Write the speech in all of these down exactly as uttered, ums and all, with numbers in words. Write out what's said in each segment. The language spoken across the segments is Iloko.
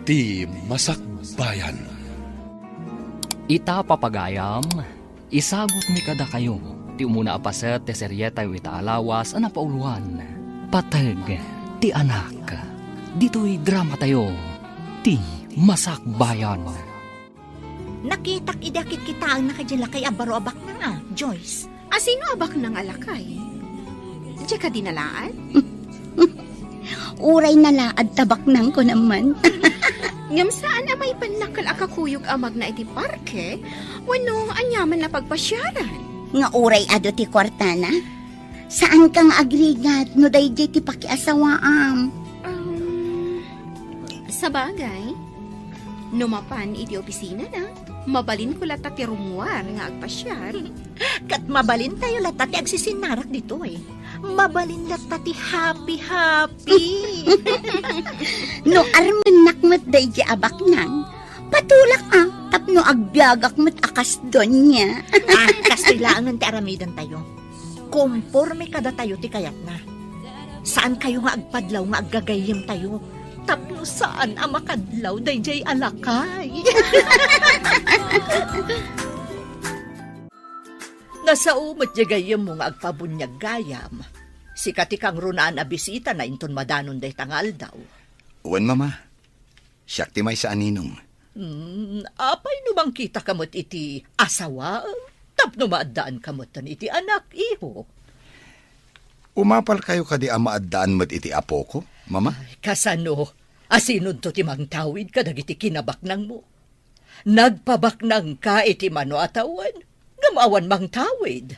Ti Masakbayan. Ita, papagayam, isagutmi kadakayo ti umuna a paset ti serietayo ita a lawas a napauloan, Pateg ti Anak. Ditoy dramatayo, Ti Masakbayan. Nakitak idi a kitkitaenna kadi lakay a baro a baknang a, Joyce. A sino a baknang a lakay? Diak a dinalaad? Uray nalaad ta baknang ko naman. Ngem saan a maipannakkel a kakuyog a magna iti parke wenno aniaman a pagpasiaran? Nga uray adu ti kuartana? Saan ka nga agrigat no daydiay ti pakiasawaam? Um, sabagay, no mapan iti opisinana, mabalinko latta ti rummuar nga agpasiar. Ket mabalintayo latta ti agsisinnarak ditoy. Mabalin latta ti happy-happy. No armennak met daydiay a baknang, patulak a, tapno agbiagak met a kas doña. Ah, kastoy laengen ti aramidentayo. Komporme kadatayo ti kayatna. Saankayo nga agpadlaw nga aggagayyemtayo tapno saan a makadlaw daydiay a lakay. Nasao met diay gayyemmo nga agpabuniag gayam. Sika ti kangrunaan a bisitana inton madanon dayta nga aldaw. Wen, Mama. Siak ti maysa a ninong. Hmm, apay no mangkitaka met iti asawaem tapno maaddaanka metten iti anak, iho? Umapalkayo kadi a maaddaan met iti apoko, Mama? Ay, kasano? Asinonto ti mangtawid kadagiti kinabaknangmo? Nagpabaknangka iti mano a tawen, ngem awan mangtawid.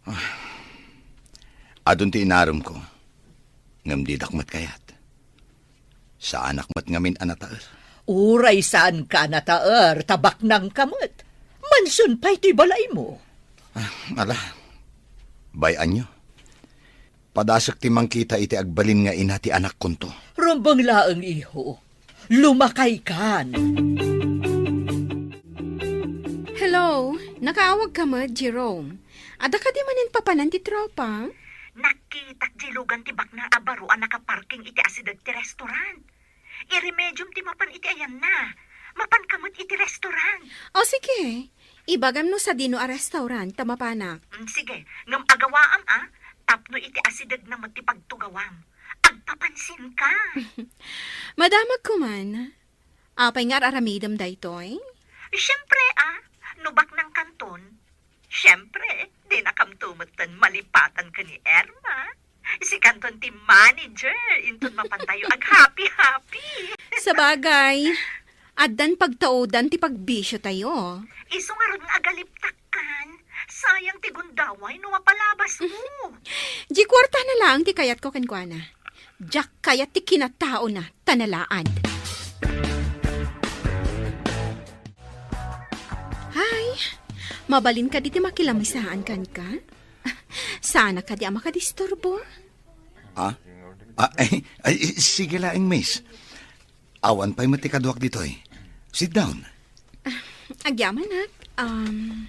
Ah, adun ti inaremko, ngem didak met kayat. Saanak met ngamin a nataer. Uray saanka a nataer, ta baknangka met. Mansion pay toy balaymo. Ah, ala, bay-anyo. Padasek ti mangkita iti agbalin nga ina ti anakkonto. Rumbeng laeng, iho. Lumakaykan. Hello, nakaawagka met, Jerome? Adda kadi manen papanan ti tropa? Nakitak diay lugan ti baknang a baro a nakaparking iti asideg ti restaurant. Iremediom ti mapan iti ayanna. Mapanka met iti restaurant. O, sige. Ibagam no sadino a restaurant ta mapanak. Mm, sige, ngem agawaam a, tapno iti asidegna met ti pagtugawam. Agpapansinka. Madamagko man. Apay nga ar-aramidem daytoy? Siempre a, no baknangkanton, siempre, dinakamto metten malipatan ken ni Irma. Sikanton ti manager, inton mapantayo aghappy-happy. Sabagay, addan pagtaudan ti pagbisiotayo. Isu ngarud nga agaliptakkan, sayang ti gundaway no mapalabasmo. Di kuartana laeng ti kayatko kenkuana. Diak kayat ti kinataona, ta nalaad. Hay, mabalin kadi ti makilamisaan kenka? Saanak kadi a makadisturbo? Ah? Ah, ay, ay, sige laeng, miss. Awan pay met ti kaduak ditoy. Sit down. Agyamanak, um,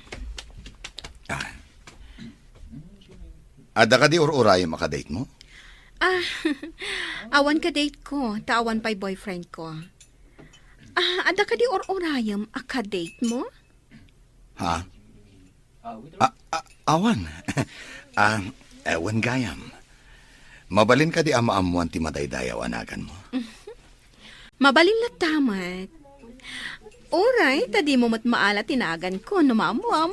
Ah. Adda kadi ur-urayem a kadate mo? Ah, awan kadate ko, ta awan pay boyfriend ko. Ah, adda kadi ur-urayem a kadate mo? Ha? Ah, ah, awan. Ah, ewan gayam. Mabalin kadi a maammuan ti madaydayaw a naganmo? Mabalin latta met. Uray, ta dimo met maala ti naganko no maammuam.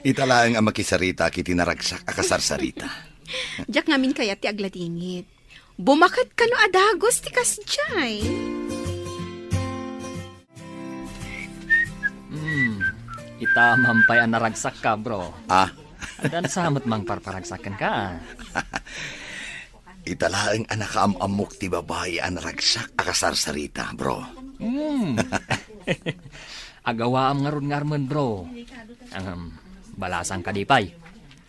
Ita laeng a makisarita iti naragsak a kasarsarita. Diak ngamin kayat ti agladingit. Bumaket kano a dagus ti kasdiay. Hmm, ita man pay a naragsakka, bro. Ah? Addan sa met mangparparagsak kenka. Ita laeng a nakaam-ammok ti babai a naragsak a kasarsarita, bro. Hmm. Agawaam ngarud nga armen, bro. Ahem, balasang kadi pay.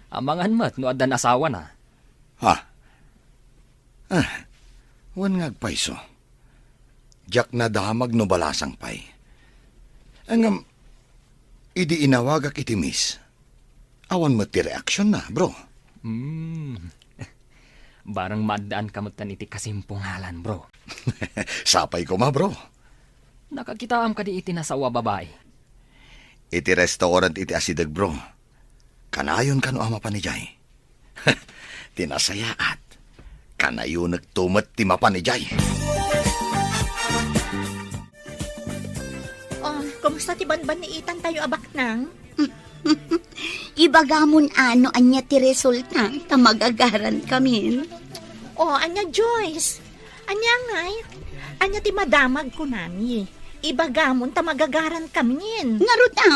Amangan met no addan asawana. Ha? Ah, wen nga agpayso. Diak nadamag no balasang pay. Ngem, idi inawagak iti miss, awan met ti reaksionna, bro. Hmm. Barang maaddaanka metten iti kasimpungalan, bro. Sapay koma, bro. Nakakitaam kadi iti nasaoa babai? Iti restaurant iti asideg, bro. Kanayon kano a mapan idiay? Ti nasayaat, kanayonekto met ti mapan idiay. Oh, kumusta ti banbanniitantayo a baknang? Ibagamon a no ania ti resulta, ta magagaran kamin. Oh, ania, Joyce? Ania ngay? Ania ti madamag kunami? Ibagamon ta magagaran kamin. Ngarud a?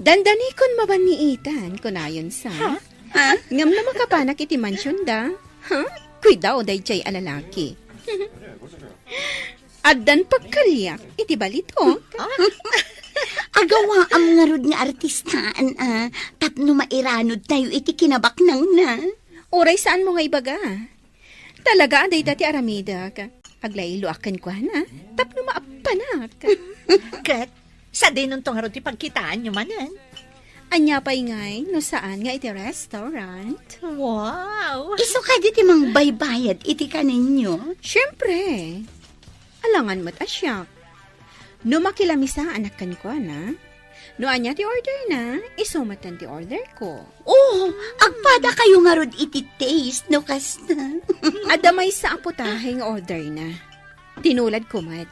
Dandanikon mabanniitan, kunayon sa. Ha? Ha? Ngem no makapanak iti mansionda, ha? Kuidao daydiay a lalaki. Addan pagkaliak iti balitok. Agawaam ngarud nga artistaan a tapno mairanodtayo iti kinabaknangna. Uray saanmo nga ibaga. Talaga a dayta ti aramidek. Aglayloak kenkuana tapno maappanak. Ket sadinonto ngarud ti pagkitaanyo manen? Ania pay ngay no saan nga iti restaurant? Wow! Isu kadi ti mangbaybayad iti kaninyo? Siempre. Alangan met a siak. No makilaamisaanak kenkuana, no ania ti orderna, isu metten ti orderko. Oh, agpadakayo ngarud iti taste no kasta. Adda maysa a putahe nga orderna. Tinuladko met.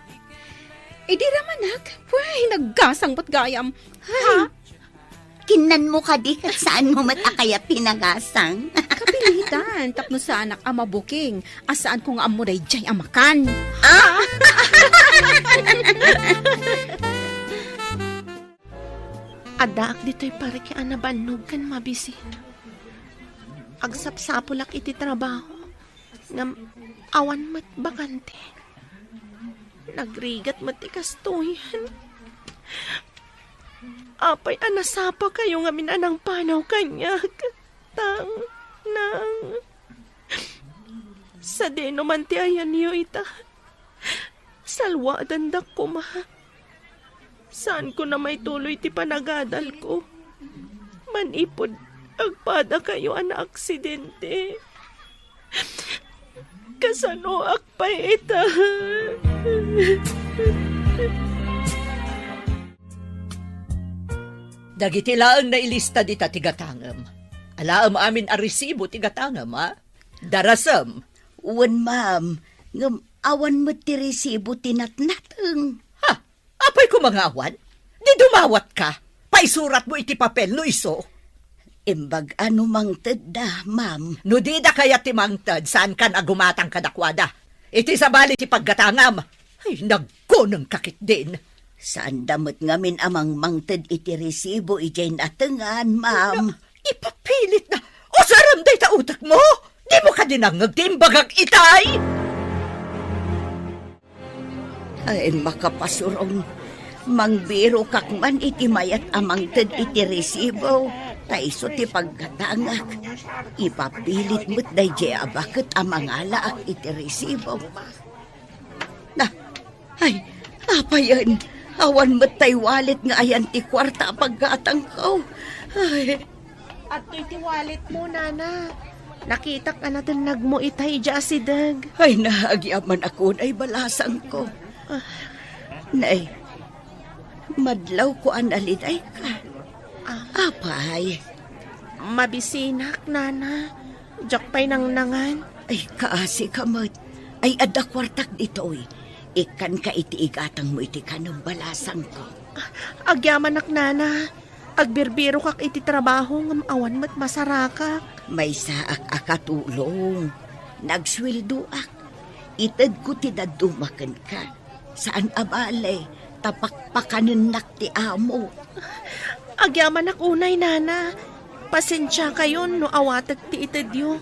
Idi ramanak, way, naggasang met gayam. Ay. Ha? Kinnanmo kadi ket saanmo met a kayat ti nagasang? Kapilitan, tapno saanak a mabuking, a saanko nga ammo daydiay a makan. Ah! Addaak ditoy parke a nabannog ken mabisi. Agsapsapulak iti trabaho, ngem awan met bakante. Nagrigat met ti kastoyen. Apay a nasapakayo ngamin a nangpanaw kaniak? Tang, nang, sadino man ti ayanyo ita? Salwadandak koma. Saanko na maituloy ti panagadalko. Manipud agpadakayo a naaksidente. Kasanoak pay ita? Dagiti laeng nailista dita ti gatangem. Alaem amin a resibo ti gatangem, a? Darasem. Wen, ma'am. Ngem awan met ti resibo ti natnateng. Ha? Apay koma nga awan? Di dumawatka? Paisuratmo iti papel no isu. Imbag a no mangtedda, ma'am. No dida kayat ti mangted, saankan a gumatang kadakuada. Iti sabali ti paggatangam. Ay, nagkunengka ketdin. Saanda met ngamin a mangmangted iti resibo idiay natengan, ma'am. Na, ipapilitna. Usarem dayta utekmo? Dimo kadi nangngeg ti imbagak itay? Ay, makapasurong. Mangbirokak man iti mayat a mangted iti resibo, ta isu ti paggatangak. Ipapilit met daydiay a baket a mangalaak iti resibo. Na, ay, apayen, awan met tay wallet nga ayan ti kuarta a paggatangko. Ay. Adtoy ti walletmo, nana. Nakitak a natennagmo ita idiay asideg. Ay, naagyamanak unay balasangko. Ah. Nay, madlawko a nalidayka. Ah. Apay? Mabisinak, nana. Diak pay nangnangan. Ay, kaasika met. Ay, adda kuartak ditoy. Ikkanka iti igatangmo iti kanem balasangko. Ah, agyamanak, nana. Agbirbirokak iti trabaho ngem awan met masarakak. Maysaak a katulong. Nagsueldoak. Itedko ti dadduma kenka. Saan a bale, ta pakpakanennak ti amo. Agyamanak unay, nana. Pasensiakayon no awatek ti itedyo.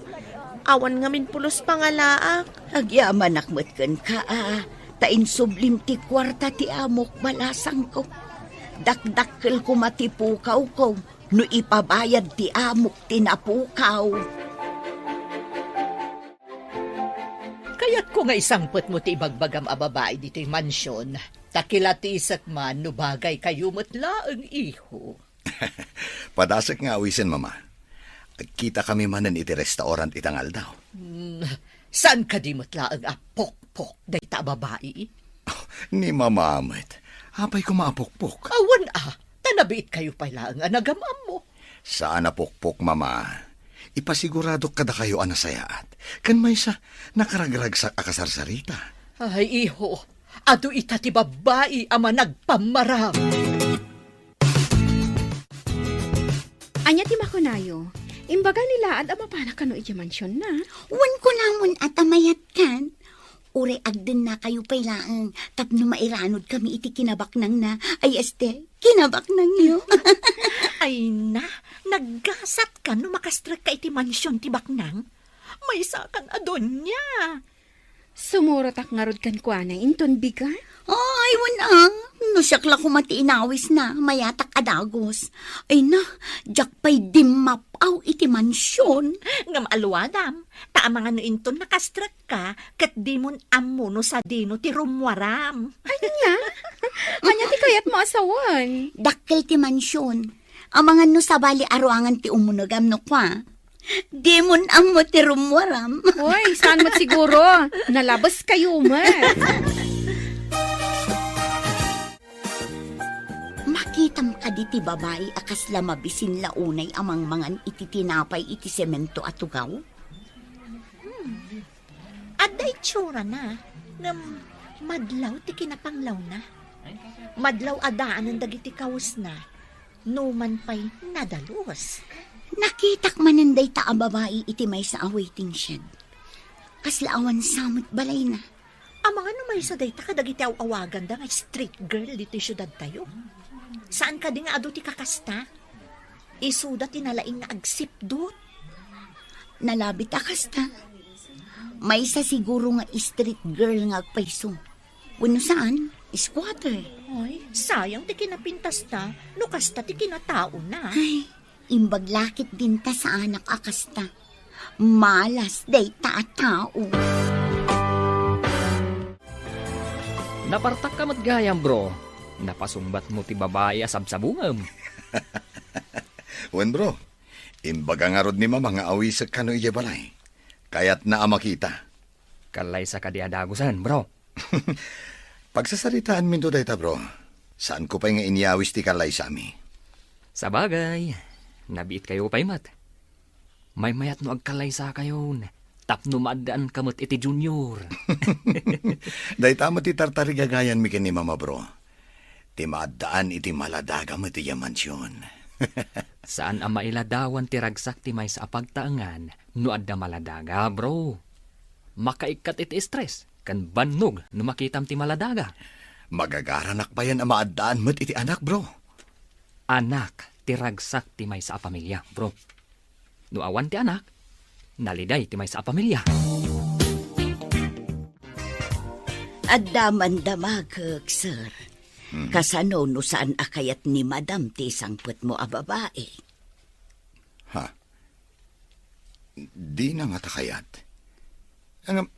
Awan ngamin pulos pangalaak. Agyamanak met kenka, a, ta insublim ti kuarta ti amok, balasangko. Dakdakkel koma ti pukawko no ipabayad ti amok ti napukaw. Kayatko nga isangpetmo ti ibagbagam a babai ditoy mansion, ta kilatisek man no bagaykayo met laeng, iho. Padasek nga awisen, Mama. Agkitakami manen iti restaurant ita nga aldaw. Hmm, Saan kadi met laeng a pokpok dayta a babai? Ni Mama met. Apay koma a pokpok? Awan a, ta nabiitkayo pay laeng a nagam-ammo. Saan a pokpok, Mama. Ipasiguradok kadakayo a nasayaat. Ken maysa, nakaragragsak a kasarsarita. Ay, iho, adu ita ti babbai a managpammaram. Ania ti makunayo? Imbaga ni Laad a mapana kano idiay mansionna? Wen, kunamon a ta mayatkan. Uray agdennakayo pay laeng tapno mairanudkami iti kinabaknangna. Ay, este, kinabaknangyo. Ay na, naggasatkan no makastrekka iti mansion ti baknang. Maysakan a donia. Sumurotak ngarud kenkuana inton bigat. Ay, wen a, no siak la koma ti inawisna, mayatak a dagus. Ay na, diak pay dimmap-aw iti mansion. Ngem aluadam, ta amangan no inton nakastrekka, ket dimon ammo no sadino ti rummuaram. Ania? Ania ti kayatmo a sawen? Dakkel ti mansion. Amangan no sabali a ruangan ti umunegam no kua. Dimon ammo ti rummuaram. Oy, saan met siguro? Nalabeskayo met. Makitam kadi ti babai a kasla mabisin la unay a mangmangan iti tinapay iti semento a tugaw? Hmm. Adda itsurana, ngem madlaw ti kinapanglawna. Madlaw a daanen dagiti kawesna, numan pay nadalus. Nakitak manen dayta a babai iti maysa a waiting shed. Kasla awan sa met balayna. Amangan no maysa dayta kadagiti aw-awaganda nga street girl ditoy siudadtayo. Saan kadi nga adu ti kakasta? Isuda ti nalaing nga agsipdut. Nalabit a kasta. Maysa siguro nga street girl nga agpayso. Wenno saan, squatter. Ay, sayang ti kinapintasta, no kasta ti kinataona. Ay, imbag la ketdin ta saanak a kasta. Malas dayta a tao. Napartakka met gayam, bro. Napasungbatmo ti babai a sabsabungem. Wen, bro. Imbaga ngarud ni Mama nga awisek kano idiay balay. Kayatna a makita. Kallaysa kadi a dagusen, bro? Pagsasaritaanminto dayta, bro. Saanko pay nga inyawis ti kallaysami. Sabagay, nabiitkayo pay met. Maymayat no agkallaysakayon, tapno maaddaanka met iti Junior. Dayta met ti tartarigagayanmi ken ni Mama, bro. Ti maaddaan iti maladaga met idiay mansion. Saan a mailadawan ti ragsak ti maysa a pagtaengan no adda maladaga, bro. Makaikkat iti stress ken bannog no makitam ti maladaga. Magagaranak payen a maaddaan met iti anak, bro. Anak ti ragsak ti maysa a pamilia, bro. No awan ti anak, naliday ti maysa a pamilia. Adda man damagek, sir. Hmm. Kasano no saan a kayat ni Madam ti sangpetmo a babae? Ha? Dina ngata kayat. Ngem,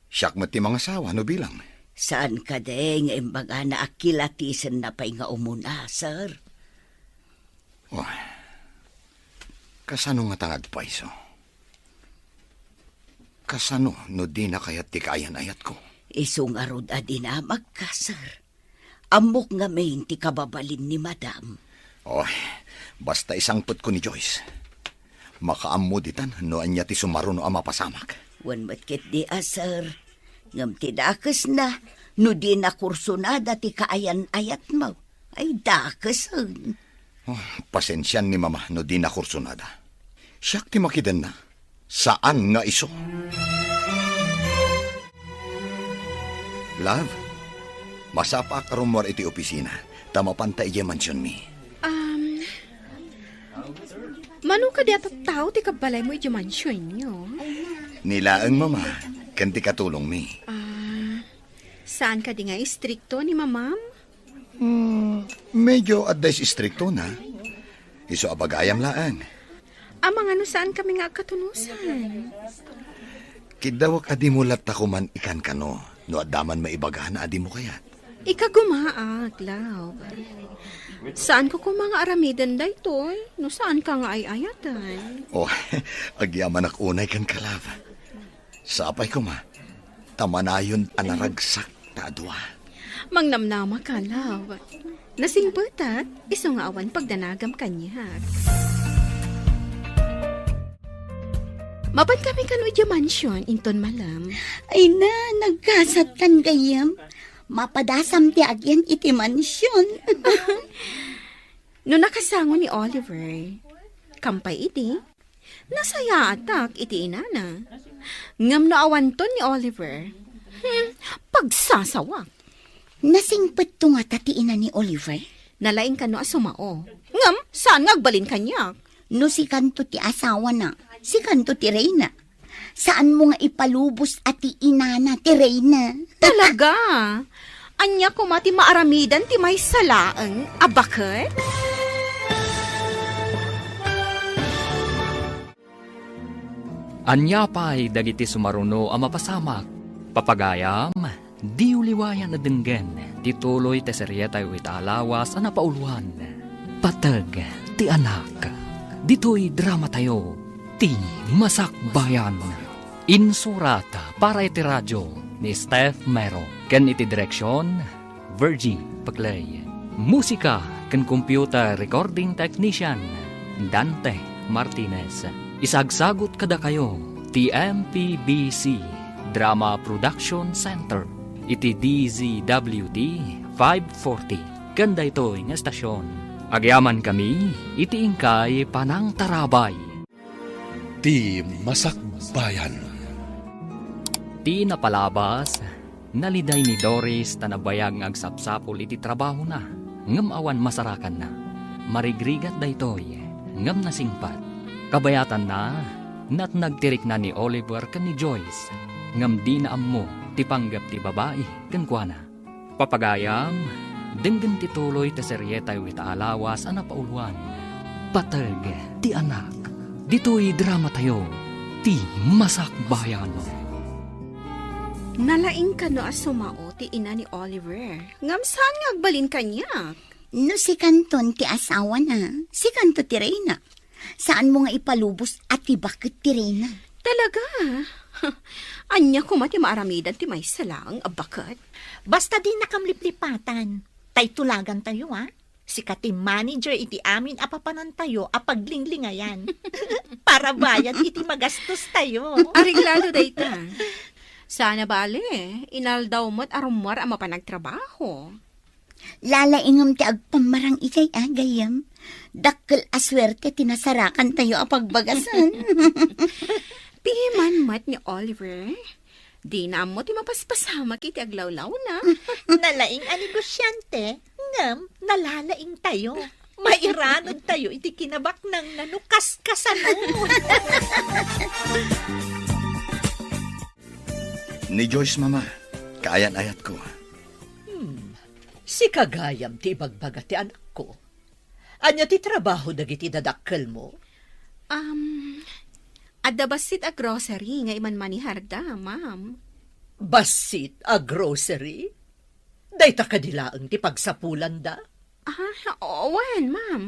siak met ti mangasawa no bilang. Saan kadi nga imbagana a kilatisenna pay nga umuna, sir? Oh, kasano ngata nga agpayso? Kasano no dina kayat ti kaayan-ayatko? Isu ngarud a dinamagka, sir. Ammok ngamin ti kababalin ni Madam. Oh, basta isangpetko ni Joyce. Makaammo ditan no ania ti sumaruno a mapasamak. Wen met ketdi a, sir. Ngem ti dakesna, no dina kursunada ti kaayan-ayatmo, ay dakesen. Oh, pasensian ni Mama no dina kursunada. Siak ti makidenna. Saan nga isu. Love, masapaak a rummuar iti opisina, ta mapanta idiay mansionmi. Um, mano kadi a tattao ti kabbalaymo idiay mansionyo? Ni laeng, Mama, ken ti katulongmi. Ah, saan kadi nga istrikto ni Mamam? Hmm, medyo adda istriktona. Isu a bagayam laeng. Amangan no saankami nga agkatunosan? Kiddawek a dimo latta koman ikankano no adda man maibagana a dimo kayat. Ikagumaak, love. Saanko koma nga aramiden daytoy no saanka nga ay-ayaten. Oh, agyamanak unay kenka, love. Sapay koma, ta manayon a naragsak ta a dua. Mangnamnama ka, love. Nasingpetak, isu nga awan pagdanagam kaniak. Mapan kami kano idiay mansion, inton malem. Ay na, nagkasatkan gayyem. Mapadasam ti agyan iti mansion. No nakasango ni Oliver, kampay idi, nasayaatak iti inana. Ngem no awanton ni Oliver, hmm, pagsasawak. Nasingpetto ngata ti ina ni Oliver? Nalaing kano a sumao. Ngem, saan nga agbalin kaniak? No sikanto ti asawana, sikanto ti reyna. Saanmo nga ipalubos a ti inana ti reyna. Talaga? Ania koma ti maaramidan ti maysa laeng a baket? Ania pay dagiti sumaruno a mapasamak? Papagayam, diyo liwayan a denggen ti tuloy ti serietayo ita a lawas a napauluan, Pateg ti Anak. Ditoy dramatayo, Ti Masakbayan. Insurat para iti radio ni Steph Mero ken iti direksion, Virgie Peclay. Musika ken computer recording technician, Dante Martinez. Isagsagut kadakayo ti M P B C Drama Production Center iti D Z W T five forty. Ken daytoy nga estasion, agyamankami iti inkay panangtarabay. Ti Masakbayan. Ti napalabas, naliday ni Doris ta nabayag nga agsapsapul iti trabahona, ngem awan masarakanna. Marigrigat daytoy, ngem nasingpet. Kabayatanna, natnag ti rikna ni Oliver ken ni Joyce, ngem dina ammo ti panggep ti babai kenkuana. Papagayam, denggen ti tuloy ti serietayo ita a lawas a napauluan, Pateg ti Anak. Ditoy dramatayo, Ti Masakbayan. Nalaing kano a sumao ti ina ni Oliver. Ngem saan nga agbalin kaniak? No sikanton ti asawana, sikanto ti reyna. Saanmo nga ipalubos a ti baket ti reyna. Talaga? Ania koma ti maaramidan ti maysa laeng a baket? Basta dinakam liplipatan. Tay tulagantayo, a? Sika ti manager iti amin a papanantayo a paglinglingayan. Para bayad iti magastostayo. Areglado dayta. Saan a bale, inaldaw met a rummuar a mapan agtrabaho. Lalaingem ti agpammarang idiay, a, gayyem. Dakkel a suerte ti nasarakantayo a pagbagasen. Piman met ni Oliver, dina ammo ti mapaspasamak iti aglawlawna. Nalaing a negosyante, ngem nalalaingtayo. Mairanudtayo iti kinabaknang no kaskasano. Ni Joyce, Mama, kaayan-ayatko. Hmm. Sika gayam ti ibagbaga ti anakko. Ania ti trabaho dagiti dadakkelmo? Um, adda bassit a grocery nga imanmaneharda, ma'am. Bassit a grocery? Dayta kadi laeng ti pagsapulanda? Ah, wen, ma'am.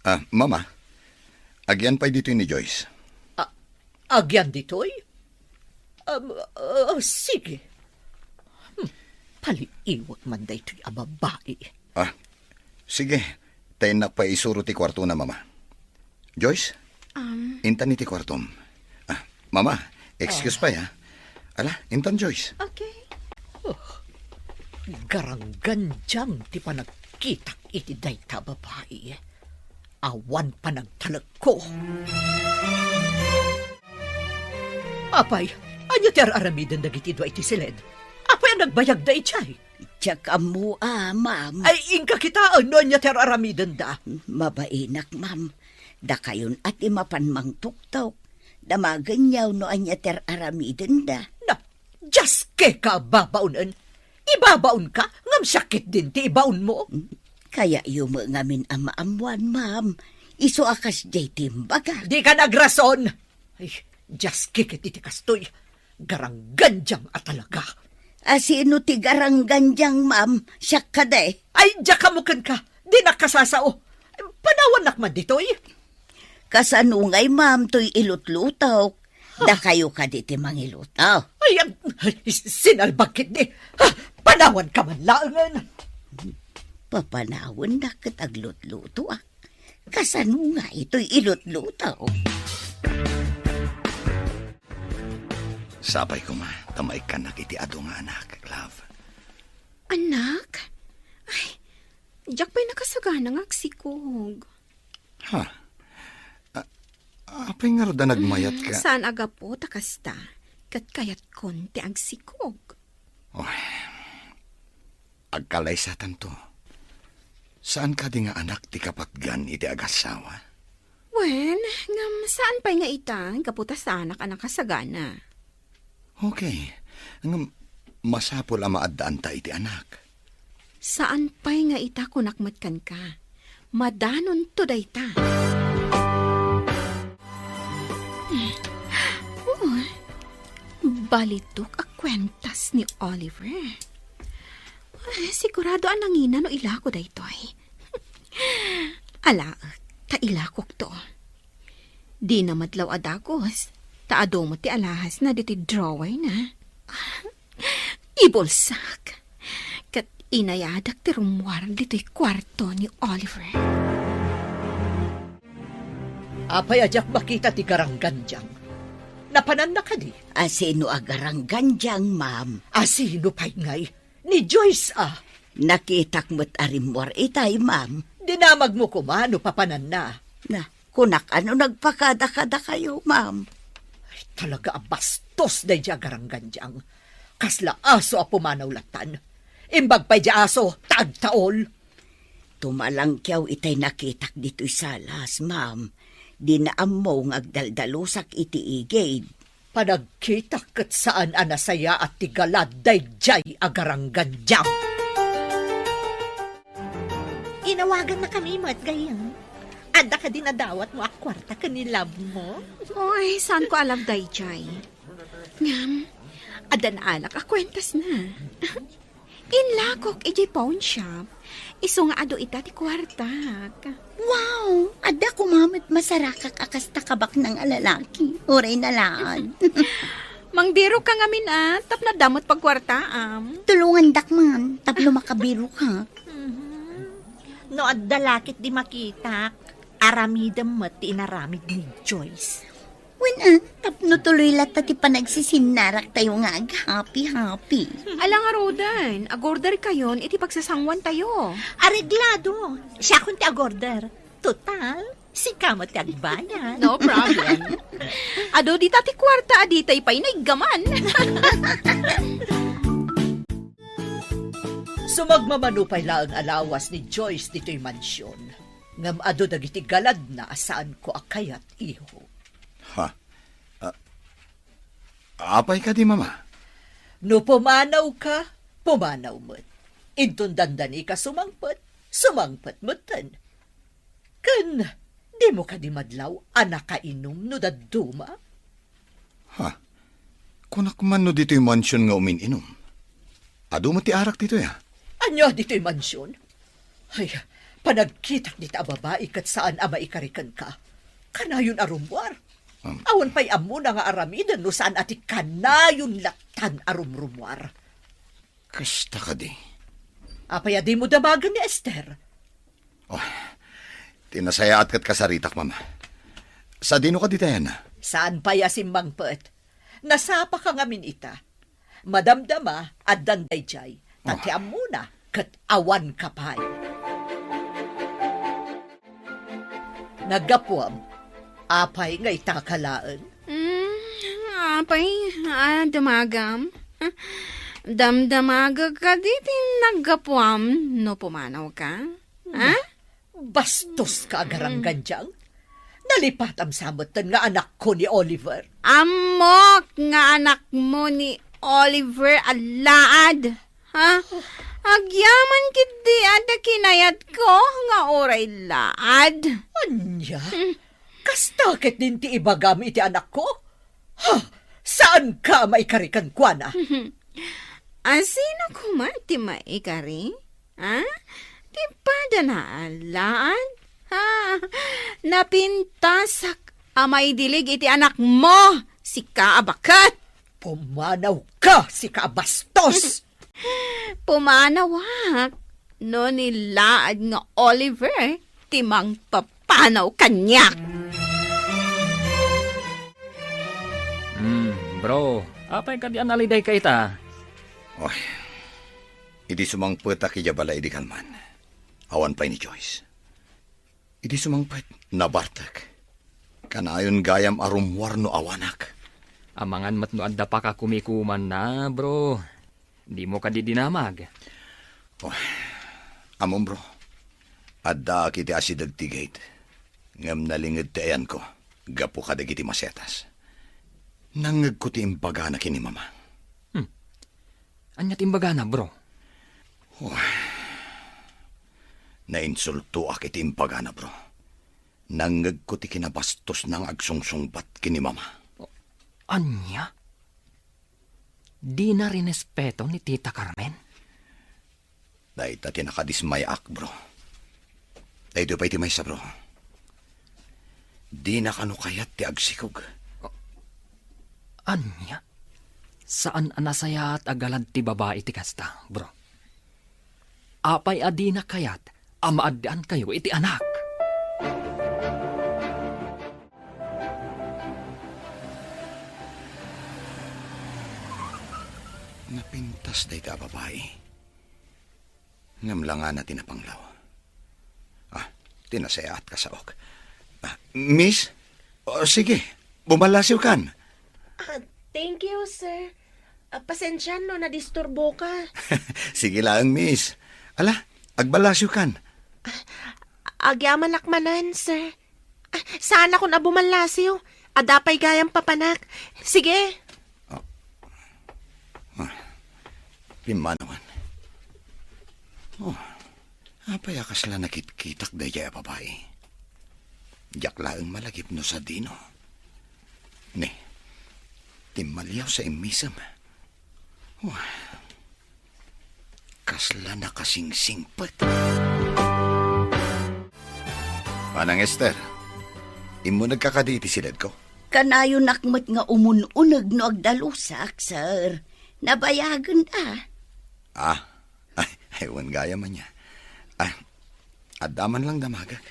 Ah, Mama, agyan pay ditoy ni Joyce. Ah, agyan ditoy? Um, ah, sige. Hmm, paliiwak man daytoy a babai. Ah, sige. Ta innak pay isuro ti kuartona, Mama. Joyce? Um, intan iti kuartom. Ah, Mama, excuse Ah. pay, ha? Ala, intan, Joyce. Okay. Oh, garanggandiang ti panagkitak iti dayta a babai. Awan panagtalekko. Apay, ania ti ar-aramiden dagiti dua iti siled? Apay a nagbayagda idiay? Diak ammo a, ma'am. Ay, inka kitaen no ania ti ar-aramidenda. Mabainak, ma'am. Dakayon a ti mapan mangtuktok. Damagenyo no ania ti ar-aramidenda. Na, diaskeka a babaonen. Ibabaonka, ngem siak ketdin ti ibaonmo. Kayatyo met ngamin a maammuan, ma'am. Isu a kasdiay ti imbaga. Dika nagrason! Ay, diaske ket iti kastoy. Garanggandiang a talaga. A, sino ti garanggandiang, ma'am? Siak kadi? Ay, diak ammo kenka. Dinak kasasao. Panawannak man ditoy. Kasano ngay, ma'am, toy ilutlutok? Dakayo kadi ti mangiluto? Ay, am, ay, sinalbag ketdi. Ah, panawanka man laengen. Papanawannak ket aglutlutoak. Kasano nga itoy ilutluto? Sapay koma, ta maikkannak iti adu nga anak, love. Anak? Ay, diak pay nakasagana nga agsikog. Ha? A-, apay ngarud a nagmayat ka? Saan a gapu ta kasta, ket kayatkon ti agsikog. Oh, agkalaysatanto. Saan kadi nga anak ti kapatgan iti agassawa? Wen, ngem saan pay nga ita, gapu ta saanak a nakasagana. Okay. Ngem masapul a maaddaanta iti anak. Saan pay nga ita kunak met kenka. Madanonto dayta. Oh, balitok a kuentas ni Oliver. Sigurado a nangina no ilako daytoy. Alaek, ta ilakokto. Dina madlaw a dagus, ta adu met ti alahasna ditoy drawerna. Ibulsak, ket inayadak ti rummuar ditoy kuarto ni Oliver. Apay a diak makita ti garanggandiang? Napananna kadi? Asino a garanggandiang, ma'am? Asino pay ngay? Ni Joyce a. Nakitak met a rimmuar itay, ma'am. Dinamagmo koma no papananna. Na, kunak a no nagpakada-kada kayo, ma'am. Ay, talaga a bastos daydiay a garanggandiang. Kasla aso a pumanaw lattan. Imbag pay di aso, ta agtaol. Tumalangkiaw itay nakitak ditoy salas, ma'am. Dina ammo nga agdaldalusak iti igid. Panagkitak ket saan a nasayaat ti galad daydiay a garanggandiang. Inawagannakami met, gayyem. Adda kadi nadawatmo a kuarta ken ni love mo? Oy, saanko a love daydiay. Ngem, adda naalak a kuentasna. Inlakok idiay pawn shop, isu nga adu ita ti kuartak. Wow! Adda koma met masarakak a kasta kabaknang a lalaki. Uray na laeng. Mangbirokka ngamin a, tapno adda met pagkuartaam. Tulongandak man, tapno makabirokak. Mhm. No adda lakit di makitak, aramidem met ti inaramid ni Joyce. Wen, a, tapno tuloy latta ti panagsisinnaratayo nga aghappy-happy. Ala ngaruden, agorderkayon iti pagsasanguantayo. Areglado. Siakon ti agorder. Total, sika met ti agbayad. No problem. Adu dita ti kuarta a ditay pay naiggaman. Sumagmamano pay laeng a lawas ni Joyce ditoy mansion. Ngem adu dagiti galadna a saanko a kayat, iho. Ha? A-, apay kadi, Mama? No pumanawka, pumanaw met. Inton dandanika sumangpet, sumangpet metten. Ken dimo kadi madlaw a nakainum no dadduma? Ha? Kunak man no ditoy mansion nga umin-inum. Adu met ti arak ditoy, a? Ania ditoy mansion? Ay, panagkitak dita a babai ket saan a maikari kenka. Kanayon a rummuar. Um. Awan pay ammona nga aramiden no saan a ti kanayon lattan a rumrummuar. Kasta kadi. Apay a dimo damagen ni Esther? Oh, ti nasayaat ket kasaritak, Mama. Sadino kadi tayan? Saan pay a simmangpet? Nasapaka ngamin ita. Madamdama, addan daydiay. Ta ti ammona, ket awanka pay. Naggapuam, apay nga itaka laeng? Mm, apay, a, damagam? Damdamagek kadi ti naggapuam no pumanawka? Ha? Bastos ka, agaranggandiang. Nalipatam sa metten nga anakko ni Oliver. Ammok nga anakmo ni Oliver a laad. Ha? Agyaman ketdi adda kinayatko nga uray laad. Ania? Hmm. Kasta ketdin ti ibagam iti anakko? Ha? Saanka a maikari kenkuana? Asino koma ti maikari? Ha? Ti padana a laad? Ha? Napintasak a maidilig iti anakmo. Sika a baket! Pumanawka, sika a bastos! Pumanawak no ni laad nga Oliver ti mangpapanaw kaniak. Hmm, bro, apay kadi a nalidayka ita? Oy, idi sumangpetak idiay balay idi kalman, awan pay ni Joyce. Idi sumangpet, nabartek. Kanayon gayam a rummuar no awanak. Amangan met no adda pakakumikumanna, bro. Dimo kadi dinamag? Oh, ammom, bro. Addaak iti asideg ti gate. Ngem nalinged ti ayanko gapu kadagiti masetas. Nangngegko ti imbagana ken ni Mama. Hmm. Ania ti imbagana, bro? Oh. Nainsultoak iti imbagana, bro. Nangngegko ti kinabastosna nga agsungsungbat ken ni Mama. Ania? Dina rinespeto ni Tita Carmen? Dayta ti nakadismayaak, bro. Daytoy pay ti maysa, bro. Dina kano kayat ti agsikog. Ania? Saan a nasayaat a galad ti babai ti kasta, bro. Apay a dina kayat a maaddaankayo iti anak? Napintas dayta a babai. Ngem langana ti napanglaw. Ah, ti nasayaat kasaok. Ah, miss? Oh, sige, bumallasiwkan. Ah, thank you, sir. Ah, pasensian no nadisturboka. Sige laeng, miss. Ala, agballasiwkan. Agyamanak manen, sir. Ah, saanakon a bumallasiw. Adda pay gayam papanak. Sige. Oh. Ah, pimmanawan. Oh, apay a kasla nakitkitak daydiay a babai? Diak laeng malagip no sadino. Ne, timmaliaw sa immisem. Oh. Kasla nakasingsingpet. Manang Esther, immunegka kadi iti siledko? Kanayonak met nga umun-uneg no agdalusak, sir. Nabayagen a. Ah, ay, ay, wen gayam ania. Ah, adda man lang damagek.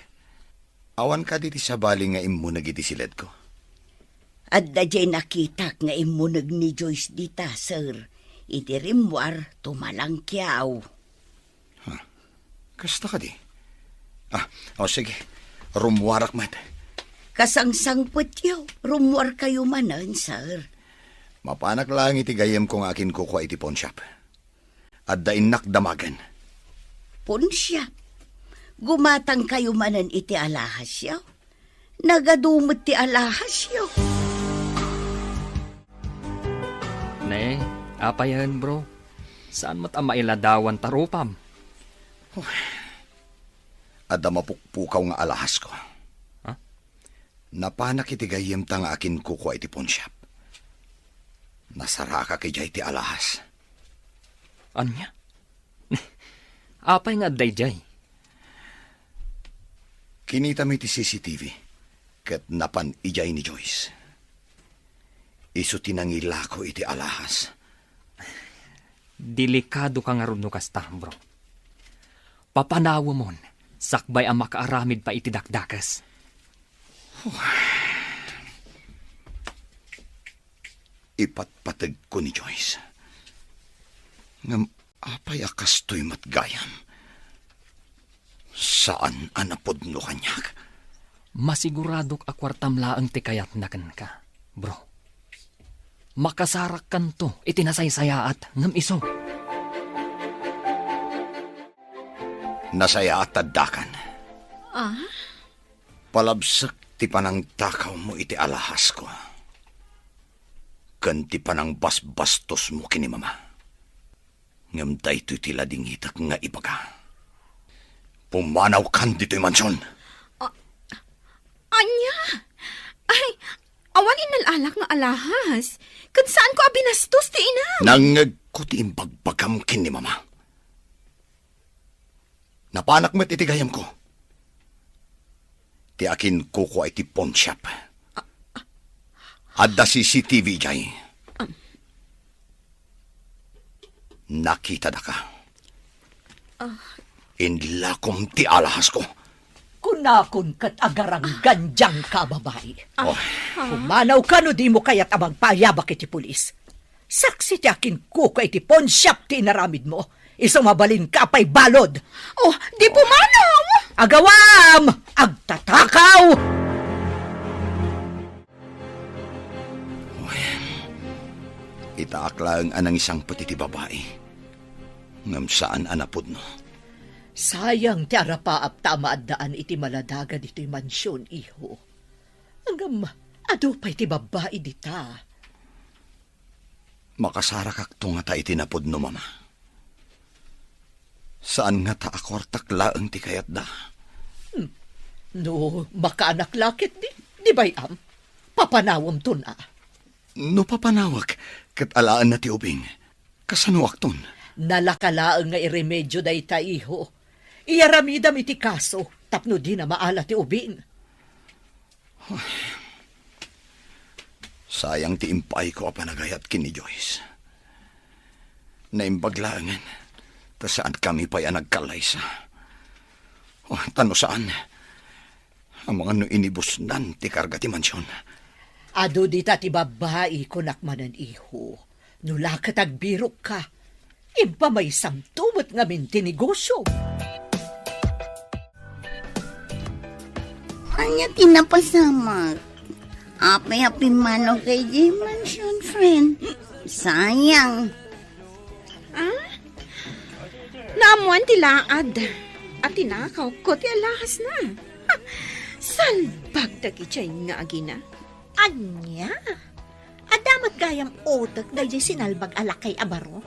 Awan kadi ti sabali nga immuneg iti siledko? Adda diay nakitak nga immuneg ni Joyce dita, sir. Iti rimmuar, tumalangkiaw. Huh. Kasta kadi? Ah, o sige. Rummuarak met. Kasangsangpetyo, rummuarkayo manen, sir. Mapanak laeng iti gayyemko nga akinkukua iti pawnshop. Adda innak damagen. Pawnshop? Gumatangkayo manen iti alahasyo? Nagadu met ti alahasyo. Ne, apayen, bro? Saan met a mailadawan ta rupam? Adda mapukpukaw nga alahasko. Ha? Napanak iti gayyemta nga akinkukua iti pawnshop. Nasarakak idiay ti alahas. Ania? Apay nga adda idiay? Kinitami ti C C T V ket napan idiay ni Joyce. Isu ti nangilako iti alahas. Delikado ka ngarud no kasta, bro. Papanawemon, sakbay a makaaramid pay iti dakdakes. Ipatpategko ni Joyce. Ngem apay a kastoy met gayam? Saan a napudno kaniak. Masiguradok a kuartam laeng ti kayatna kenka, bro. Makasarakkanto iti nasaysayaat ngem isu. Nasayaat ta addakan. Ah? Palabsek ti panangtakawmo iti alahasko ken ti panangbasbastosmo ken ni Mama. Ngem daytoy ti ladingitek nga ibaga. Pumanawkan ditoy mansion. A-, ania? Ay, awan innal-alak nga alahas. Ken saanko a binastos ti inam. Nangngegko ti imbagbagam ken ni Mama. Napanak met iti gayyemko. Ti akinkukua iti pawnshop. Adda C C T V idiay. Am. Nakitadaka. Ah. Inlakom ti alhasko. Kunakon ket agaranggan dianka, babai. Ah. Oh. Pumanawka no dimo kayat a magpaayabak iti pulis. Saksi ti akinkuko iti pawnshop ti inaramidmo. Isu mabalinka pay balud. Oh, di pumanaw! Agawam! Agtatakaw! Uy, itaak laeng a nangisangpet iti babai. Ngem saan a napudno. Sayang ti arapaap ta maaddaan iti maladaga ditoy mansion, iho. Ngem adu pay ti babbai dita. Makasarakakto ngata iti napudno, Mama. Saan ngata a kuartak laeng ti kayatda. Hmm. No makaanak la ketdi, di bay-am, papanawemton a. No papanawek ket alaenna ti ubing, kasanoakton? Nalaka laeng nga iremedio dayta, iho. Iyaramidam iti kaso tapno dina maala ti ubing. Sayang ti impaayko a panagayat ken ni Joyce. Naimbag laengen ta saankami pay a nagkallaysa. Oh, ta no saan, amangan no inibusnan ti karga ti mansion. Adu dita ti babbai, kunak manen, iho. No la ket agbirokka, impamaysamto met ngamin ti negosio. Ania ti napasamak? Apay a pimmanaw ka idiay mansion, friend? Sayang. Ah? Naammoan ti laad a tinakawko ti alahasna. Salbag dagidiay nga agina. Ania? Adda met gayam utek daydiay sinalbag a lakay a baro?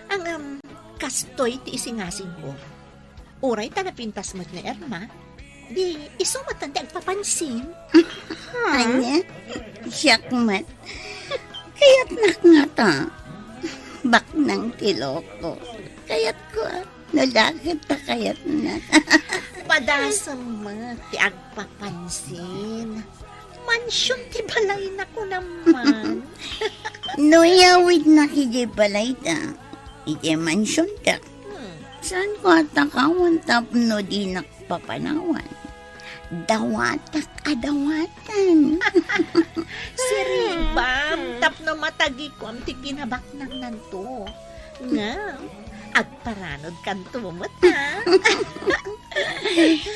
Ngem, kastoy ti isingasingko. Uray ta napintas met ni Irma, di isu met ti agpapansin. Ha? Ania? Siak met. Kayatnak ngata. Baknang ti loko. Kayatko, a. No la ket ta kayatna. Padasem met ti agpapansin. Mansion ti balayna, kunam man. No iyawidnak idiay balayda, idiay mansionda, hmm, saanko a takawan tapno dinak papanawan? Dawatak a dawatan. Siribam, tapno matagikuam ti kinabaknangnanto. Ngem, agparanodkanto met, a.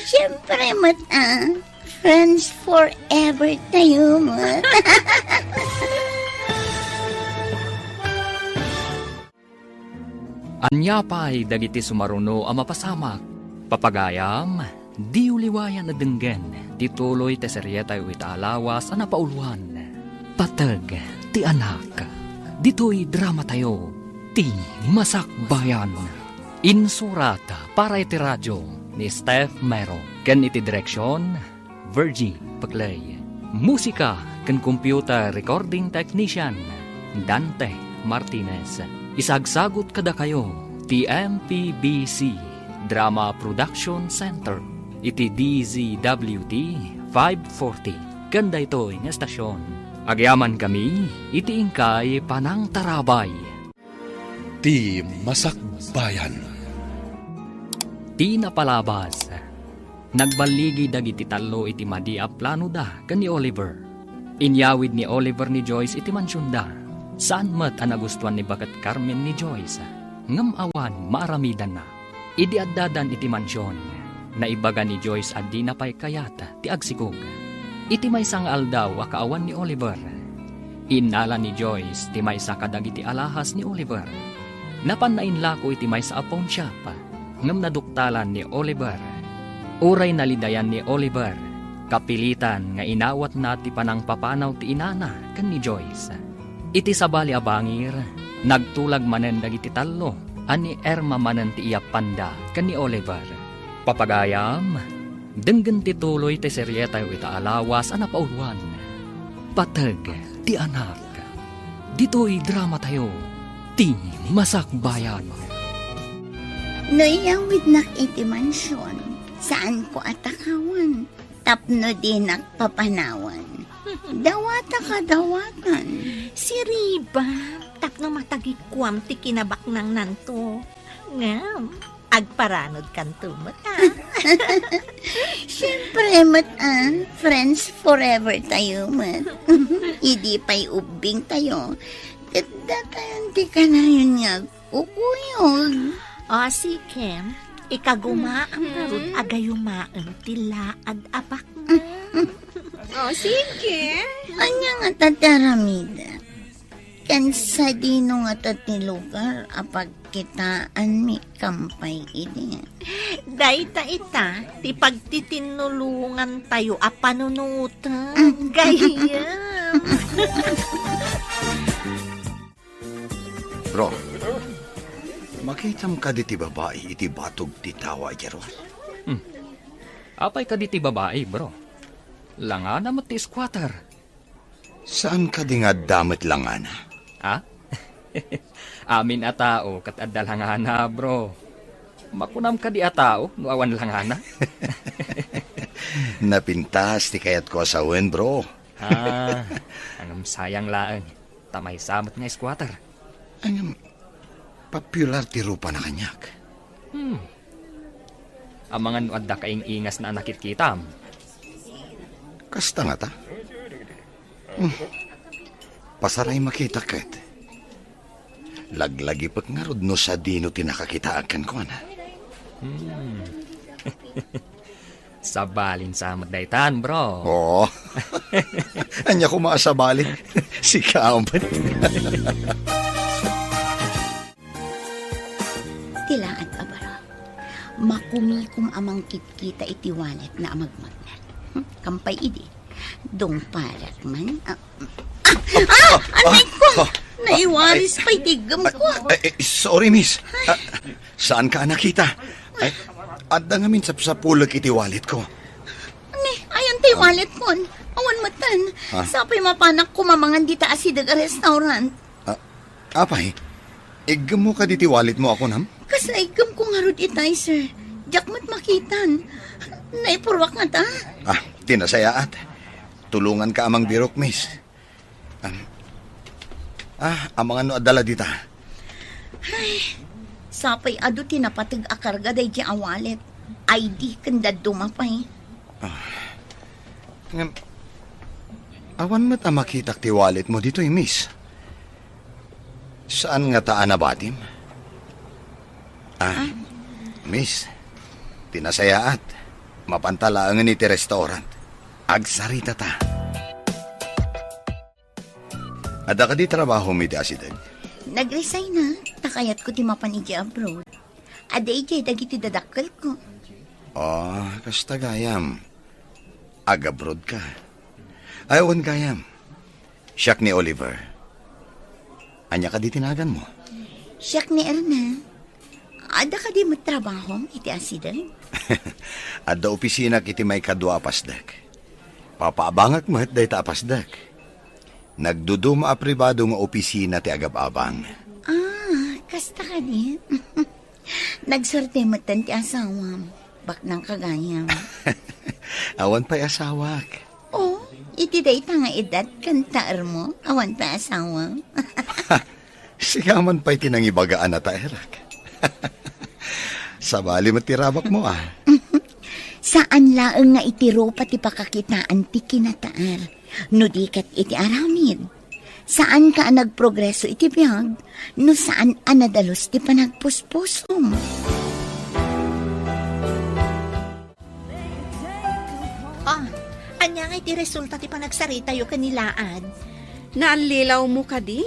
Siempre met, a. Friends forever tayo met. Ania pay dagiti sumaruno a mapasamak? Papagayam, diyo liwayan a denggen ti tuloy ti serietayo ita a lawas a napauluan, Pateg ti Anak. Ditoy dramatayo, Ti Masakbayan. Insurat para iti radio ni Steph Mero ken iti direksion, Virgie Peclay. Musika ken computer recording technician, Dante Martinez. Isagsagut kadakayo ti M P B C Drama Production Center iti D Z W T five forty ken daytoy nga estasion. Agyamankami iti inkay panangtarabay. Ti Masakbayan. Ti napalabas. Nagballigi dagiti tallo iti madi a planoda ken ni Oliver. Inyawid ni Oliver ni Joyce iti mansionda. Saan met a nagustuan ni baket Carmen ni Joyce, ngem awan maaramidanna. Idi addadan iti mansion, naibaga ni Joyce a dina pay kayat ti agsikog. Iti maysa nga aldaw a kaawan ni Oliver, innala ni Joyce ti maysa kadagiti alahas ni Oliver. Napanna inlako iti maysa a pawnshop, ngem naduktalan ni Oliver. Uray nalidayan ni Oliver, kapilitan nga inawatna ti panangpapanaw ti inana ken ni Joyce. Iti sabali a bangir, nagtulag manen dagiti tallo a ni Irma manen ti iyappanda ken ni Oliver. Papagayam, denggen ti tuloy ti serietayo ita a lawas a napauluan, Pateg ti Anak. Ditoy dramatayo, Ti Masakbayan. No iyawidnak iti mansion, saanko a takawan. Tapno dinak papanawan. Dawata ka dawatan. Siriba, tapno matagikuam ti kinabaknangnanto. Ngem, agparanod kanto met, a. Siyempre met, a, friends forever tayo met. Idi pay ubbing tayo, ket datayon ti kanayon nga agkukuyog. O, sige. Ikagumaam ngarud a gayumaem ti laad a baknang. O, sige. Ania ngata ti aramidek? Ken sadino ngata ti lugar a pagkitaanmi kampay idi? Dayta ita ti pagtitinnulongantayo a panunoten, gayyem. Bro, makitam kadi ti babai iti batog ti tawa idiay ruar? Hmm. Apay kadi ti babai, bro? Langana met ti squatter. Saan kadi nga adda met langana? Ha? Amin a tao ket adda langana, bro. Makunam kadi a tao no awan langana? Napintas ti kayatko a sawen, bro. Ah, ngem sayang laeng. Ta maysa met nga squatter. Ngem, popular ti rupana kaniak. Hmm. Amangan no adda kaing-ingasna a nakitkitam. Kasta ngata? Hmm. Pasaray makita ket. Laglagipek ngarud no sadino ti nakakitaak kenkuana. Hmm. Sabalin sa met daytan, bro. Oo. Ania koma a sabali? Sika met. Ti laad a baro. Makumikom a mangkitkita iti walletna a magmagnet. Hmm, kampay idi. Dungparak man. Ah, ah, ah, aray ko! Ah, naiwaris pay ti iggem ko. Ay, ay, sorry, miss. Ah, saan ka a nakita? Ay, adda ngamin sapsapulek iti wallet ko. Ni, ayan ti wallet mo. Awan metten. Ah? Sapay mapanak kumamangan dita a sideg a restaurant. Ah, apay, iggemmo kadi ti wallet mo a kunam? Kasla iggemko ngarud itay, sir. Diak met makitan. Naipurruak ngata. Ah, ti nasayaat. Tulonganka a mangbirok, miss. Am, ah, amangan no adda la dita. Ay, sapay adu ti napateg a karga daydi a wallet. I D ken dadduma pay. Ah. Ngem, awan met a makitak ti wallet mo ditoy, miss. Saan ngata a nabatim? Ah, ah, miss, ti nasayaat, mapanta laengen iti restaurant. Agsaritata. Adda kadi trabahom iti asideg? Nag-resign na, ta kayatko ti mapan idiay abroad. Adda idiay dagiti dadakkelko. Ah, kasta gayam. Agabroad ka. Ay, wen gayam. Siak ni Oliver. Ania kadi ti naganmo? Siak ni Erna. Adda kadi met trabahom iti asideg? Adda opisinak iti maikadua a pasdek. Papaabangak met dayta a pasdek. Nagduduma a pribado nga opisina ti agab-abang. Ah, kasta kadi? Nagsuerte metten ti asawam. Baknang ka gayam. Awan pay asawak. Oh, iti dayta nga edad ken taermo, awan pay asawam. Sigaman pay ti nangibaga a nataerak. Sabali met ti rabakmo, a. Saan laeng nga iti rupa ti pakakitaan ti kinataer, no di ket iti aramid. Saanka a nagprogreso iti biag, no saan a nadalus ti panagpuspusom. Ah, ania nga iti resulta ti panagsaritayo ken ni Laad? Naallilawmo kadi?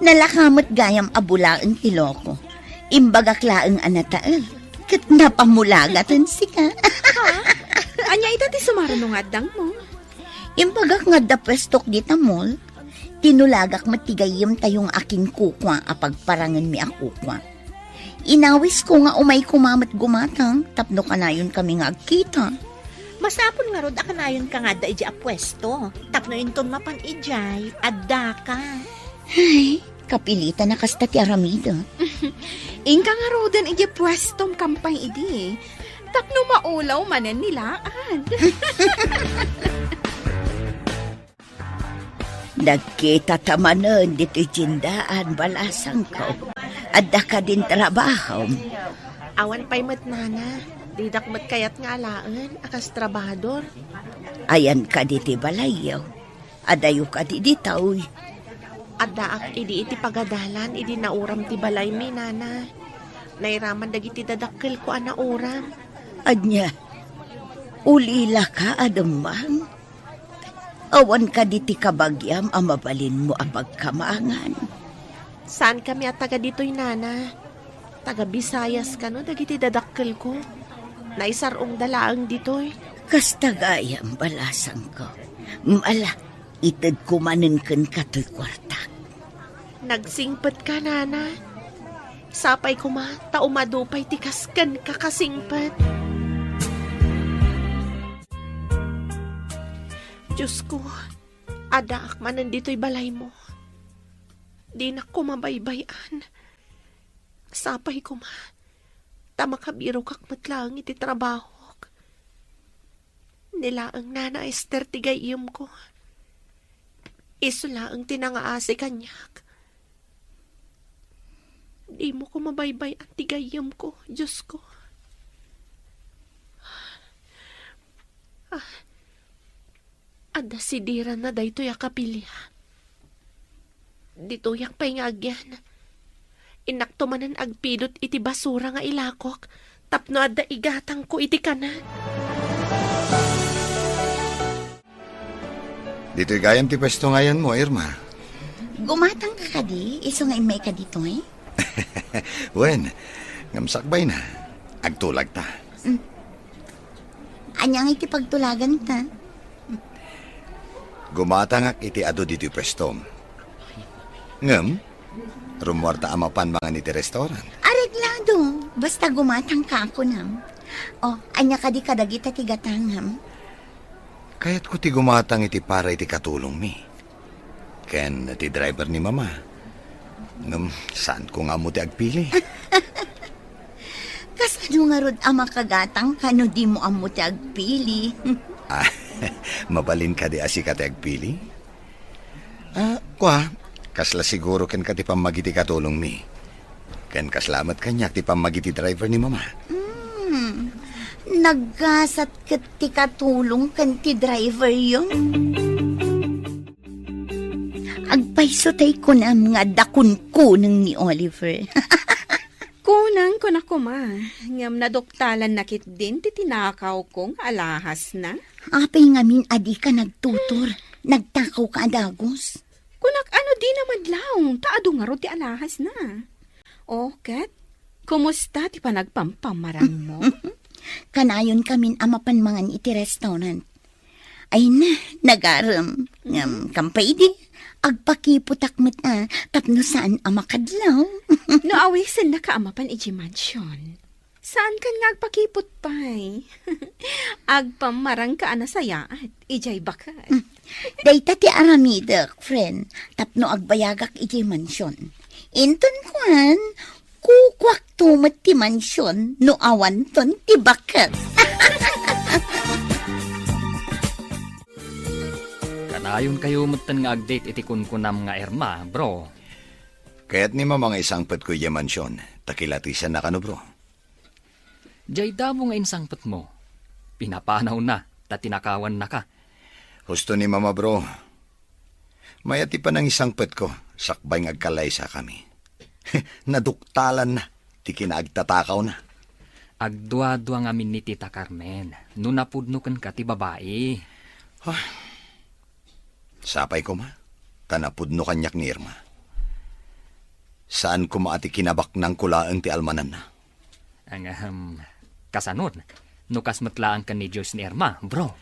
Nalaka met gayam a bulaen ti loko. Imbagak laeng a nataer, ket napamulagaten sika. Ha? Ania ita ti sumaruno nga addangmo? Imbagak nga adda puestok dita mall. Tinulagak met ti gayyemtayo nga akinkukua a pagparangenmi a kukua. Inawisko nga umay koma met gumatang tapno kanayonkami nga agkita. Masapul ngarud a kanayonka nga adda idiay a puesto tapno inton mapan idiay, addaka. Ay, kapilitan a kasta ti aramidek. Inka ngaruden idiay puestom kampay idi. tapno maulaw manen ni Laad. Nagkitata manen ditoy tiendaan, balasangko. Adda kadin trabahom? Awan pay met, nana. Didak met kayat nga alaen a kas trabahador. Ayanka ditoy balayyo? Adayo kadi ditoy? Addaak idi iti pagadalan idi nauram ti balaymi, nana. Nairaman dagiti dadakkelko a nauram. Ania? Ulilaka a dumang? Awan kadi ti kabagiam a mabalinmo a pagkamangan? Saankami a taga ditoy, nana. Taga Visayas kano dagiti dadakkelko. Naisar-ongda laeng ditoy. Kasta gayam, balasangko. Ala, itedko manen kenka toy kuartak. Nagsingpetka, nana. Sapay koma ta umadu pay ti kas kenka kasingpet. Diosko, addaak manen ditoy balaymo. Dinak koma baybay-an. Sapay koma ta makabirokak met laeng iti trabahok. Ni laeng Nana Ester ti gayyemko. Isu laeng ti nangaasi kaniak. Dimo koma baybay-an ti gayyemko, Diosko. Ah, adda sidiranna daytoy a kapili. Ditoyak pay nga agyan. Innakto manen agpidot iti basura nga ilakok tapno adda igatangko iti kanen. Ditoy gayam ti pwesto nga ayanmo, Irma. Gumatangka kadi, isu nga immayka ditoy? Wen, ngem sakbayna. Agtulagta. Mm. Ania ngay ti pagtulaganta? Gumatangak iti adu ditoy pwestom. Ngem, rummuarta a mapan mangan iti restaurant. Areglado, basta gumatangka a kunam. O, ania kadi kadagita ti gatangam? Kayatko ti gumatang iti para iti katulongmi ken ti driver ni Mama. Ngem, saanko nga ammo ti agpili. Kasano ngarud a makagatangka no dimo ammo ti agpili? Ah, mabalin kadi a sika ti agpili? Ah, kua, kasla siguro kenka ti pammagiti katulongmi. Ken kasla met kaniak ti pammagiti driver ni Mama. Hmm, naggasat ket ti katulong ken ti driveryo. Agpayso tay kunam nga adda kunkuneng ni Oliver. Kunam, kuna koma, ngem naduktalanna ketdin ti tinakawko nga alahasna. Apay ngamin a dika nagtutor, nagtakawka a dagus? Kunak, ano, dina madlaw, ta adu ngarud ti alahasna. O, ket, kumusta ti panagpampamaranmo? Kanayon kamin a mapan mangan iti restaurant. Ay na, nagarem. Ngem, kampay idi, agpakiputak met a, tapno saan a makadlaw. No awisennaka a mapan iti mansion, saankan nga agpakiput pay. Agpammarangka a nasayaat, idiay baket. Hmm. Dayta ti aramidek, friend, tapno agbayagak iti mansion. Inton kuan, kukuakto met ti mansion no awanton ti baket. Kanayonkayo metten nga ag-date iti kunkunam nga Irma, bro. Kayat ni Mama nga isangpetko idiay mansion, ta kilatisanna kano, bro. Diay damo nga insangpetmo, pinapanawna ta tinakawannaka. Husto ni Mama, bro. Mayat ti panangisangpetko, sakbay nga agkalaysakami. Naduktalanna ti kinaagtatakawna. Agduadua ngamin ni Tita Carmen no napudno kenka ti babai. Ah, sapay koma, ta napudno kaniak ni Irma. Saan koma a ti kinabaknangko laeng ti almananna. Ang, ahem, kasanon, no kas met laeng ken ni Diyos ni Irma, bro?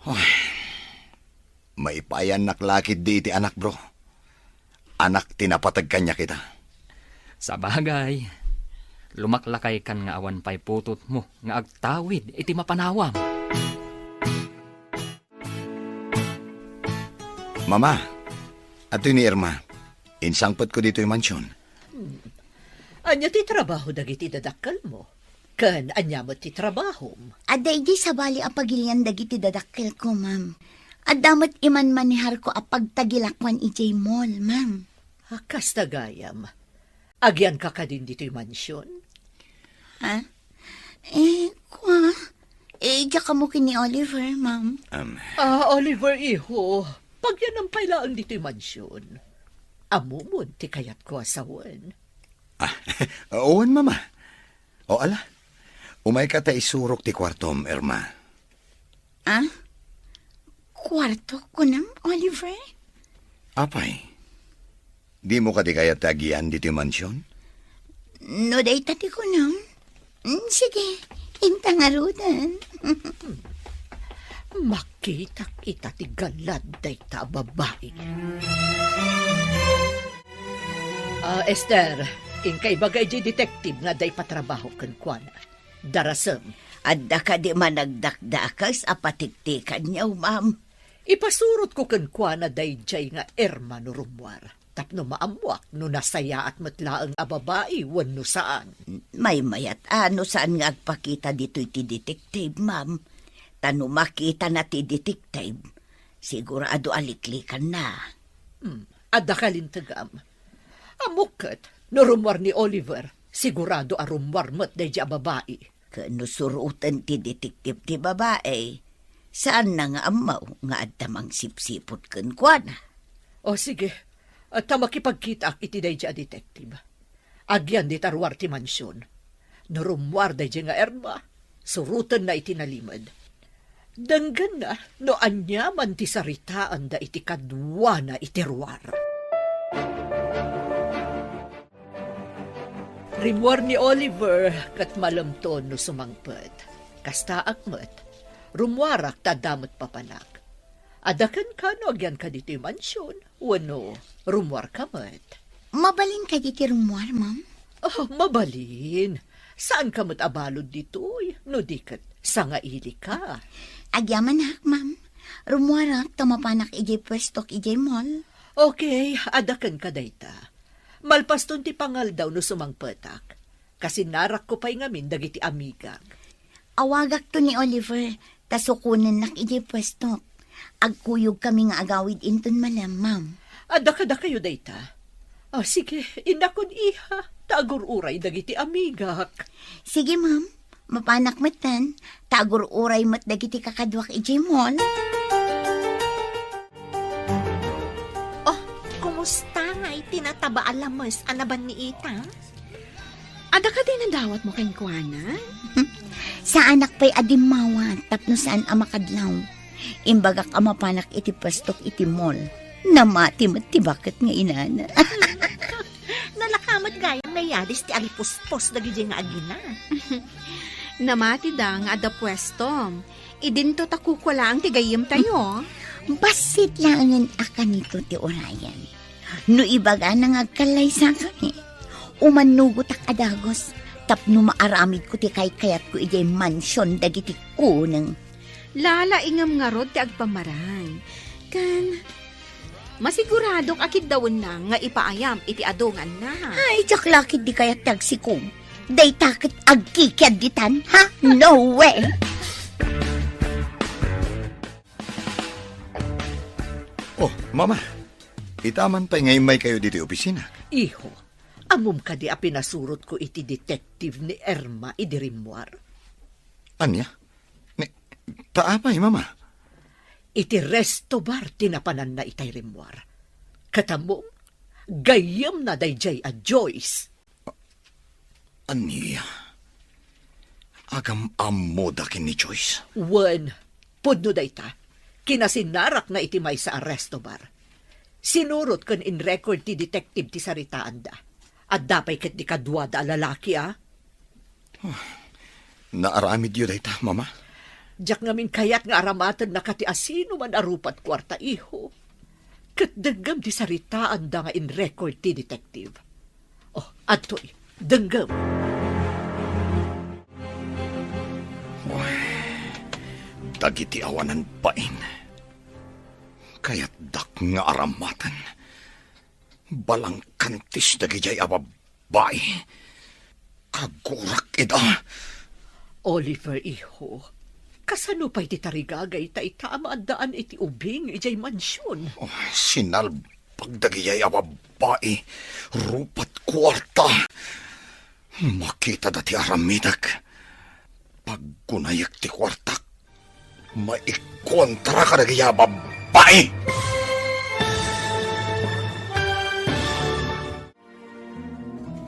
Ay, maipayannak la ketdi iti anak, bro. Anak ti napateg kaniak ita. Sabagay, lumaklakaykan nga awan pay putotmo nga agtawid iti mapanawam. Mama, adtoy ni Irma. Insangpetko ditoy mansion. Hmm. Ania ti trabaho dagiti dadakkelmo? Ken ania met ti trabahom? Adda idi sabali a pagilian dagiti dadakkelko, ma'am. Adda met imanmaneharko a pagtagilakuan idiay mall, ma'am. A, kasta gayam. Agianka kadin ditoy mansion? Ha? Eh, kua? Eh, diak ammo ken ni Oliver, ma'am. Um. Ah, Oliver, iho, pagyanam pay laeng ditoy mansion. Ammom ti kayatko a sawen. Ah, wen, Mama. O, ala. Umayka ta isurok ti kuartom, Irma. Ah? Kuarto, kunam, Oliver? Apay, dimo kadi kayat ti agian ditoy mansion? No dayta ti kunam, mm, sige, inta ngaruden. Makitak ita ti galad dayta a babai. Ah, Esther, inka ibaga idiay detective nga adda ipatrabaho kenkuana. Darasem. Adda kadi managdakdakes a patiktikanyo, ma'am? Ipasurotko kenkuana daydiay nga Irma no rummuar, tapno maammuak no nasayaat met laeng a babai wenno saan. Maymayat a no saan nga agpakita ditoy ti detective, ma'am. Ta no makitana ti detective, sigurado a liklikanna. Hmm, adda kalintegam. Ammok ket, no rummuar ni Oliver, sigurado a rummuar met daydiay a babai. Ken no suroten ti detective ti babai, saanna nga ammo nga adda mangsipsiput kenkuana. O, sige. Ta makipagkitaak iti daydiay a detective. Agian dita ruar ti mansion. No rummuar daydiay nga Irma, surotenna iti nalimed. Denggenna no aniaman ti saritaanda iti kaduana iti ruar. Rimmuar ni Oliver ket malemton no sumangpet. Kastaak met, rummuarak ta adda met papanak. Adda kenka no agianka ditoy mansion wenno rummuarka met? Mabalin kadi ti rummuar, ma'am? Oh, mabalin. Saanka met a balud ditoy, no di ket sangailika. Agyamanak, ma'am. Rummuarak ta mapanak idiay puestok idiay mall. Okay, adda kenka dayta. Malpaston ti pangaldaw no sumangpetak. Kasinnarakko pay ngamin dagiti amigak. Awagakto ni Oliver, ta sukonennak idiay puestok. Agkuyogkami nga agawid inton malem, ma'am. Adda kadakayo dayta? Ah, sige, innakon, iha, ta agur-uray dagiti amigak. Sige, ma'am. Mapanak metten, ta agur-uray met dagiti kakaduak idiay mall. Oh, kumusta ngay ti nataba a lames a nabanniitam? Adda kadi nadawatmo kenkuana? Saanak pay a dimmawat tapno saan a makadlaw. Imbagak a mapanak iti puestok iti mall. Namati met ti baket nga inana. Nalaka met gayam nga yadis ti alipuspos dagiti nga agina. Namatida nga adda puestom. Idinto ta kukua laeng ti gayyemtayo. Bassit laengen a kanito ti urayen. No ibagana nga agkallaysakami, umannugotak a dagus tapno maaramidko ti kaykayatko idiay mansion dagiti kuneng. Lalaingem ngarud ti agpamarang. Ken masiguradok a kiddawenna nga ipaayam iti adu nga annak. Ay, diak la ketdi kayat ti agsikog. Dayta ket agkikiadditan, ha? No way! Oh, Mama, itaman pay nga immaykayo ditoy opisina. Iho, ammom kadi a pinasurotko iti detective ni Irma idi rimmuar? Ania? Ni, ta apay, Mama? Iti resto bar ti napananna itay rimmuar. Ket ammom, gayyemna daydiay a Joyce. Ania? Agam-ammoda ken ni Joyce? Wen, pudno dayta. Kinasinnarakna iti maysa a resto bar. Sinurot ken in-record ti detective ti saritaanda. Adda pay ketdi kaduada a lalaki, a? Ah, naaramidyo dayta, Mama? Diak ngamin kayat nga aramatennaka ti asinoman a rupa ti kuarta, iho. Ket denggem ti saritaanda nga in-record ti detective. Oh, adtoy, denggem. Uy, dagiti awanan bain. Kayatdak nga aramaten. Balangkantis dagidiay a babbai. Kagurak ida. Oliver, iho, kasano pay ti tarigagayta ita a maaddaan iti ubing idiay mansion? Oh, sinalbag dagijay a babbai, rupat kuarta. Makitada ti aramidek. Paggunayek ti kuartak. Maikontra kadagiti a babbai.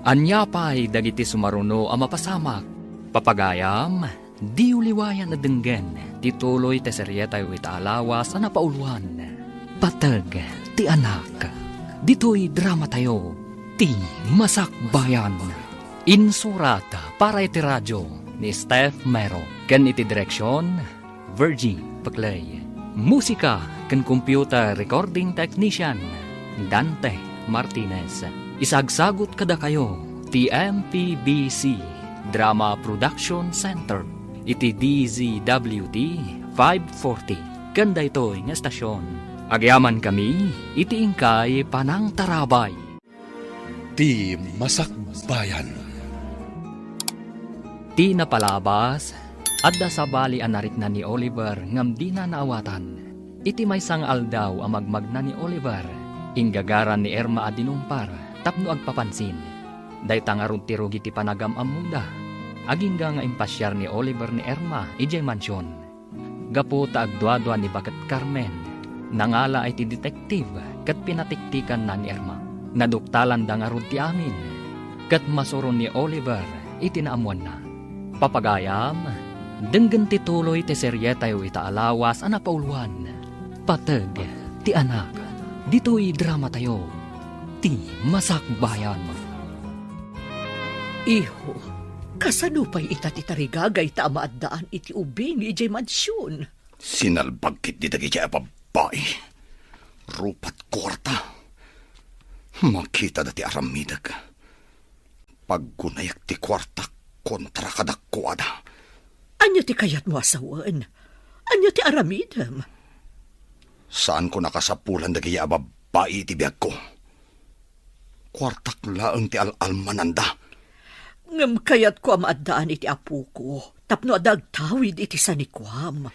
Ania pay dagiti sumaruno a mapasamak? Papagayam, diyo liwayan a denggen ti tuloy ti serietayo ita a lawas a napauluan, Pateg ti Anak. Ditoy dramatayo, Ti Masakbayan. Insurat para iti radio ni Steph Mero ken iti direksion, Virgie Peclay. Musika ken computer recording technician, Dante Martinez. Isagsagut kadakayo ti M P B C Drama Production Center iti D Z W T five forty ken daytoy nga estasion. Agyamankami iti inkay panangtarabay. Ti Masakbayan. Ti napalabas, adda sabali a narikna ni Oliver ngem dina naawatan. Iti maysa nga aldaw a magmagna ni Oliver, inggagaran ni Irma a dinumpar tapno agpapansin. Dayta ngarud ti rugi ti panagam-ammoda. Agingga nga impasiar ni Oliver ni Irma idiay mansion. Gapu ta agduadua ni baket Carmen, nangala iti detective ket pinatiktikanna ni Irma. Naduktalanda ngarud ti amin, ket masuron ni Oliver iti naammoanna. Papagayam, denggen ti tuloy ti serietayo ita a lawas a napauluan, Pateg ti Anak. Ditoy dramatayo, Ti Masakbayan. Iho, kasano pay ita ti tarigagayta a maaddaan iti ubing idiay mansion? Sinalbag ketdi dagiti a babbai. Rupat kuarta. Makitada ti aramidek. Paggunayek ti kuartak kontra kadakuada. Ania ti kayatmo a sawen? Ania ti aramidem? Saanko nakasapulan dagiti a babbai iti biagko. Kuartak laeng ti al-almananda. Ngem kayatko a maaddaan iti apoko tapno adda agtawid iti sanikuam.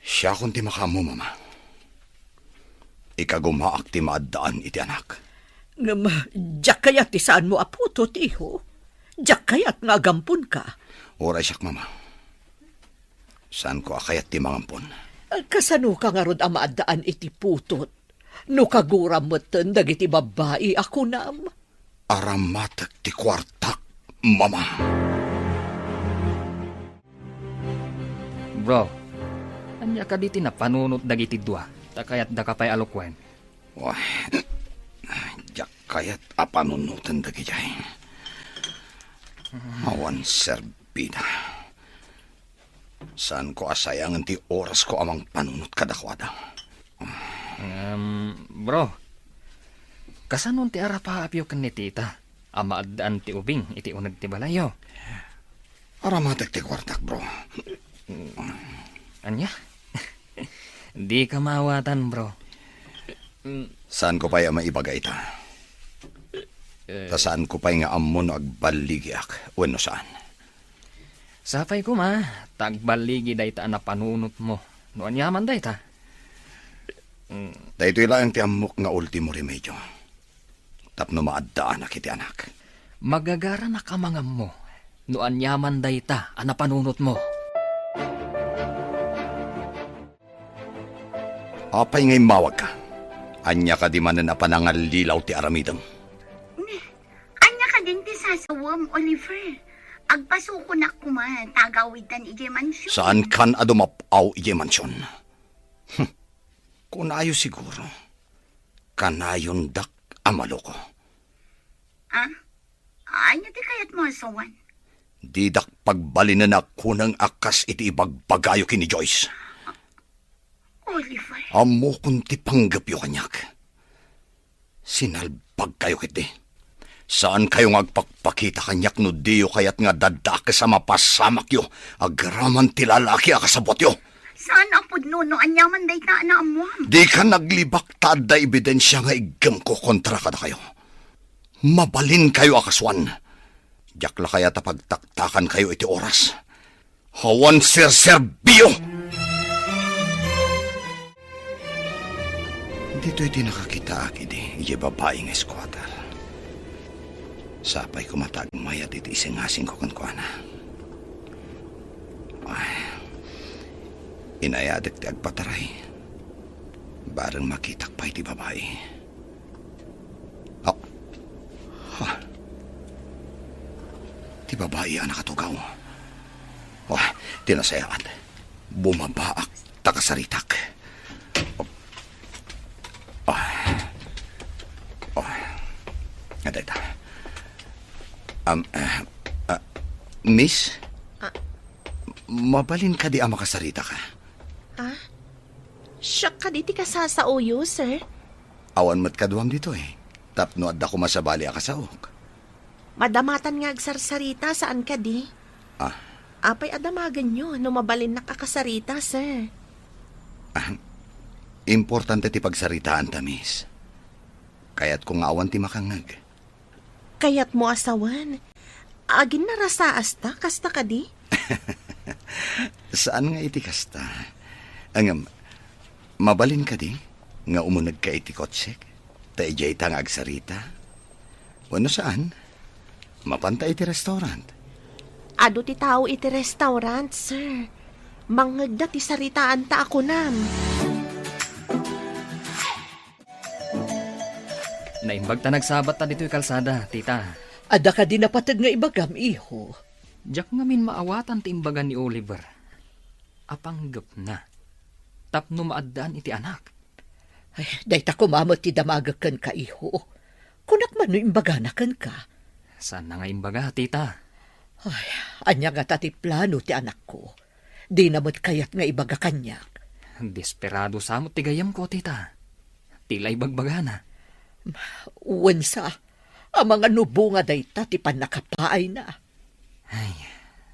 Siakon ti makaammo, Mama. Ikagumaak ti maaddaan iti anak. Ngem diak kayat ti saanmo a putot, iho. Diak kayat nga agamponka. Uray siak, Mama. Saanko a kayat ti mangampon. Kasanoka ngarud a maaddaan iti putot? No kaguram metten dagiti babbai a kunam. Aramatek ti kuartak, Mama. Bro, ania kadi ti napanunot dagiti dua? Ta kayatdaka pay a lukuen. Wah, diak kayat a panunoten dagijay. Awan serbida. Saanko a sayangen ti orasko a mangpanunot kadakuada. Em, bro, kasano ti arapaapyo ken ni tita a maaddaan ti ubing iti uneg ti balayyo? Aramatek ti kuartak, bro. Ania? Dika maawatan, bro. Saanko pay a maibaga ita. Eh. Ta saanko pay nga ammo no agballigiak wenno saan. Sapay koma, ta agballigi dayta a napanunotmo. No aniaman dayta? Mm. Daytoy laeng ti ammok nga ultimo remedio tapno maaddaanak iti anak. Magagaranak a mangammo no aniaman dayta a napanunotmo. Apay nga immawagka? Ania kadi manen a panangallilaw ti aramidem? Ania kadin ti sasawem, Oliver? Agpasukonak koma ta agawidtan idiay mansion. Saankan a dumap-aw idiay mansion? Hmm. Kunayo siguro, kanayondak a maloko. Ah? Ania ti kayatmo a sawen? Didak pagbalinen a kuneng a kas iti ibagbagayo ken ni Joyce. Oliver. Ammokon ti panggepyo kaniak. Sinalbagkayo ketdi. Saankayo nga agpakpakita kaniak no diyo kayat nga daddakes a mapasamakyo agraman ti lalaki a kasabutyo. Saan a pudno no aniaman dayta a naammoam? Dika naglibak ta adda ebidensia nga iggemko kontra kadakayo. Mabalinkayo a kasuan. Diak la kayat a pagtaktakankayo iti oras. Awan serserbio! Ditoy ti nakakitaak idi, idiay babai nga squatter. Sapay koma ta agmayat iti isingasingko kenkuana. Ay, inayadek ti agpataray. Bareng makitak pay ti babai. Ah. Ha. Ti babai a nakatugaw. Oh, ti nasayaat. Bumabaak ta kasaritak. Oh. Oh. Oh. Nga dayta. Um, ah, ah, miss? Ah. Mabalin kadi a makasarita ka? Ah? Siak kadi ti kasasaoyo, sir? Awan met kaduam ditoy, tapno adda koma sabali a kasaok. Madamatan nga agsarsarita, saan kadi? Ah. Apay a damagenyo no mabalinnak a kasarita, sir? Ah, importante ti pagsaritaanta, miss. Kayatko nga awan ti makangngeg. Kayatmo a sawen? Aginnarasaasta, kasta kadi? Saan nga iti kasta. Ngem, mabalin kadi nga umunegka iti kotsek? Ta idiayta nga agsarita? Wenno saan? Mapanta iti restaurant. Adu ti tao iti restaurant, sir. Mangngegda ti saritaanta a kunam. Naimbag ta nagsabatta ditoy kalsada, tita. Adda kadi napateg nga ibagam, iho? Diak ngamin maawatan ti imbaga ni Oliver a panggepna tapno maaddaan iti anak. Ay, dayta koma met ti damagek kenka, iho. Kunak man no imbagana kenka. Saanna nga imbaga, tita? Ay, ania ngata ti plano ti anakko? Dina met kayat nga ibaga kaniak. Desperado sa met ti gayyemko, tita. Ti la ibagbagana. Wen sa, amangan no bunga dayta ti pannakapaayna. Ay,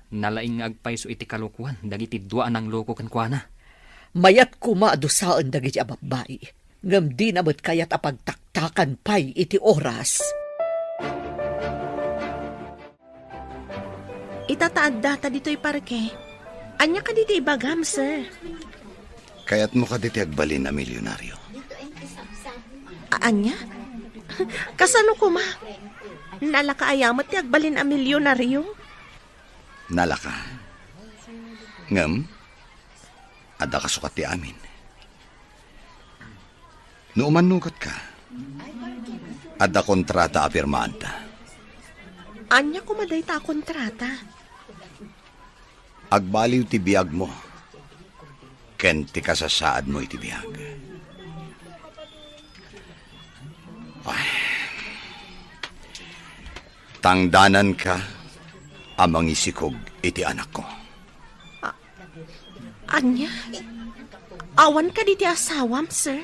nalaing nga agpayso iti kalokoan dagiti dua a nangloko kenkuana. Mayat koma a dusaen dagiti a babbai, ngem dina met kayat a pagtaktakan pay iti oras. Ita ta addata ditoy parke. Ania kadi ti ibagam, sir? Kayatmo kadi ti agbalin a milyonario? A-, ania? Kasano koma? Nalaka aya met ti agbalin a milyonario? Nalaka. Ngem, adda kasukat ti amin. No umannugotka, adda kontrata a pirmaanta. Ania koma dayta a kontrata? Agbaliw ti biagmo ken ti kasasaadmo iti biag. Ay. Tangdananka a mangisikog iti anakko. A-, ania? Awan kadi ti asawam, sir?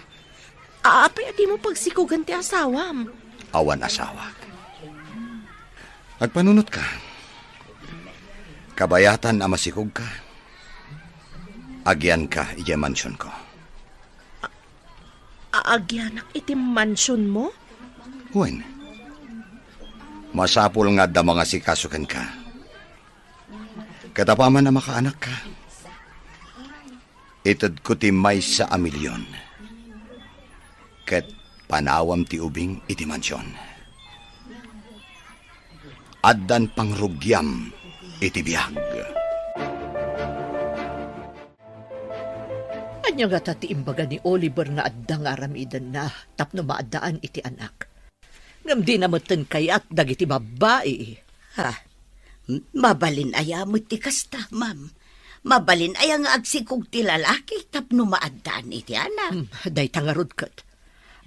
A-, apay a dimo pagsikogen ti asawam? Awan asawak. Agpanunotka. Kabayatan a masikogka, agianka idiay mansionko. A-, agianak iti mansionmo? Wen. Masapul nga adda mangasikaso kenka. Ket apaman a makaanakka, itedko ti maysa a milion ket panawam ti ubing iti mansion. Addan pangrugiam iti biag. Ania ngata ti imbaga ni Oliver nga adda nga aramidenna tapno maaddaan iti anak? Ngem dina metten kayat dagiti babbai. Ha? M-, mabalin aya met ti kasta, ma'am? Mabalin aya nga agsikog ti lalaki tapno maaddaan iti anak? Hmm, dayta ngarud ket.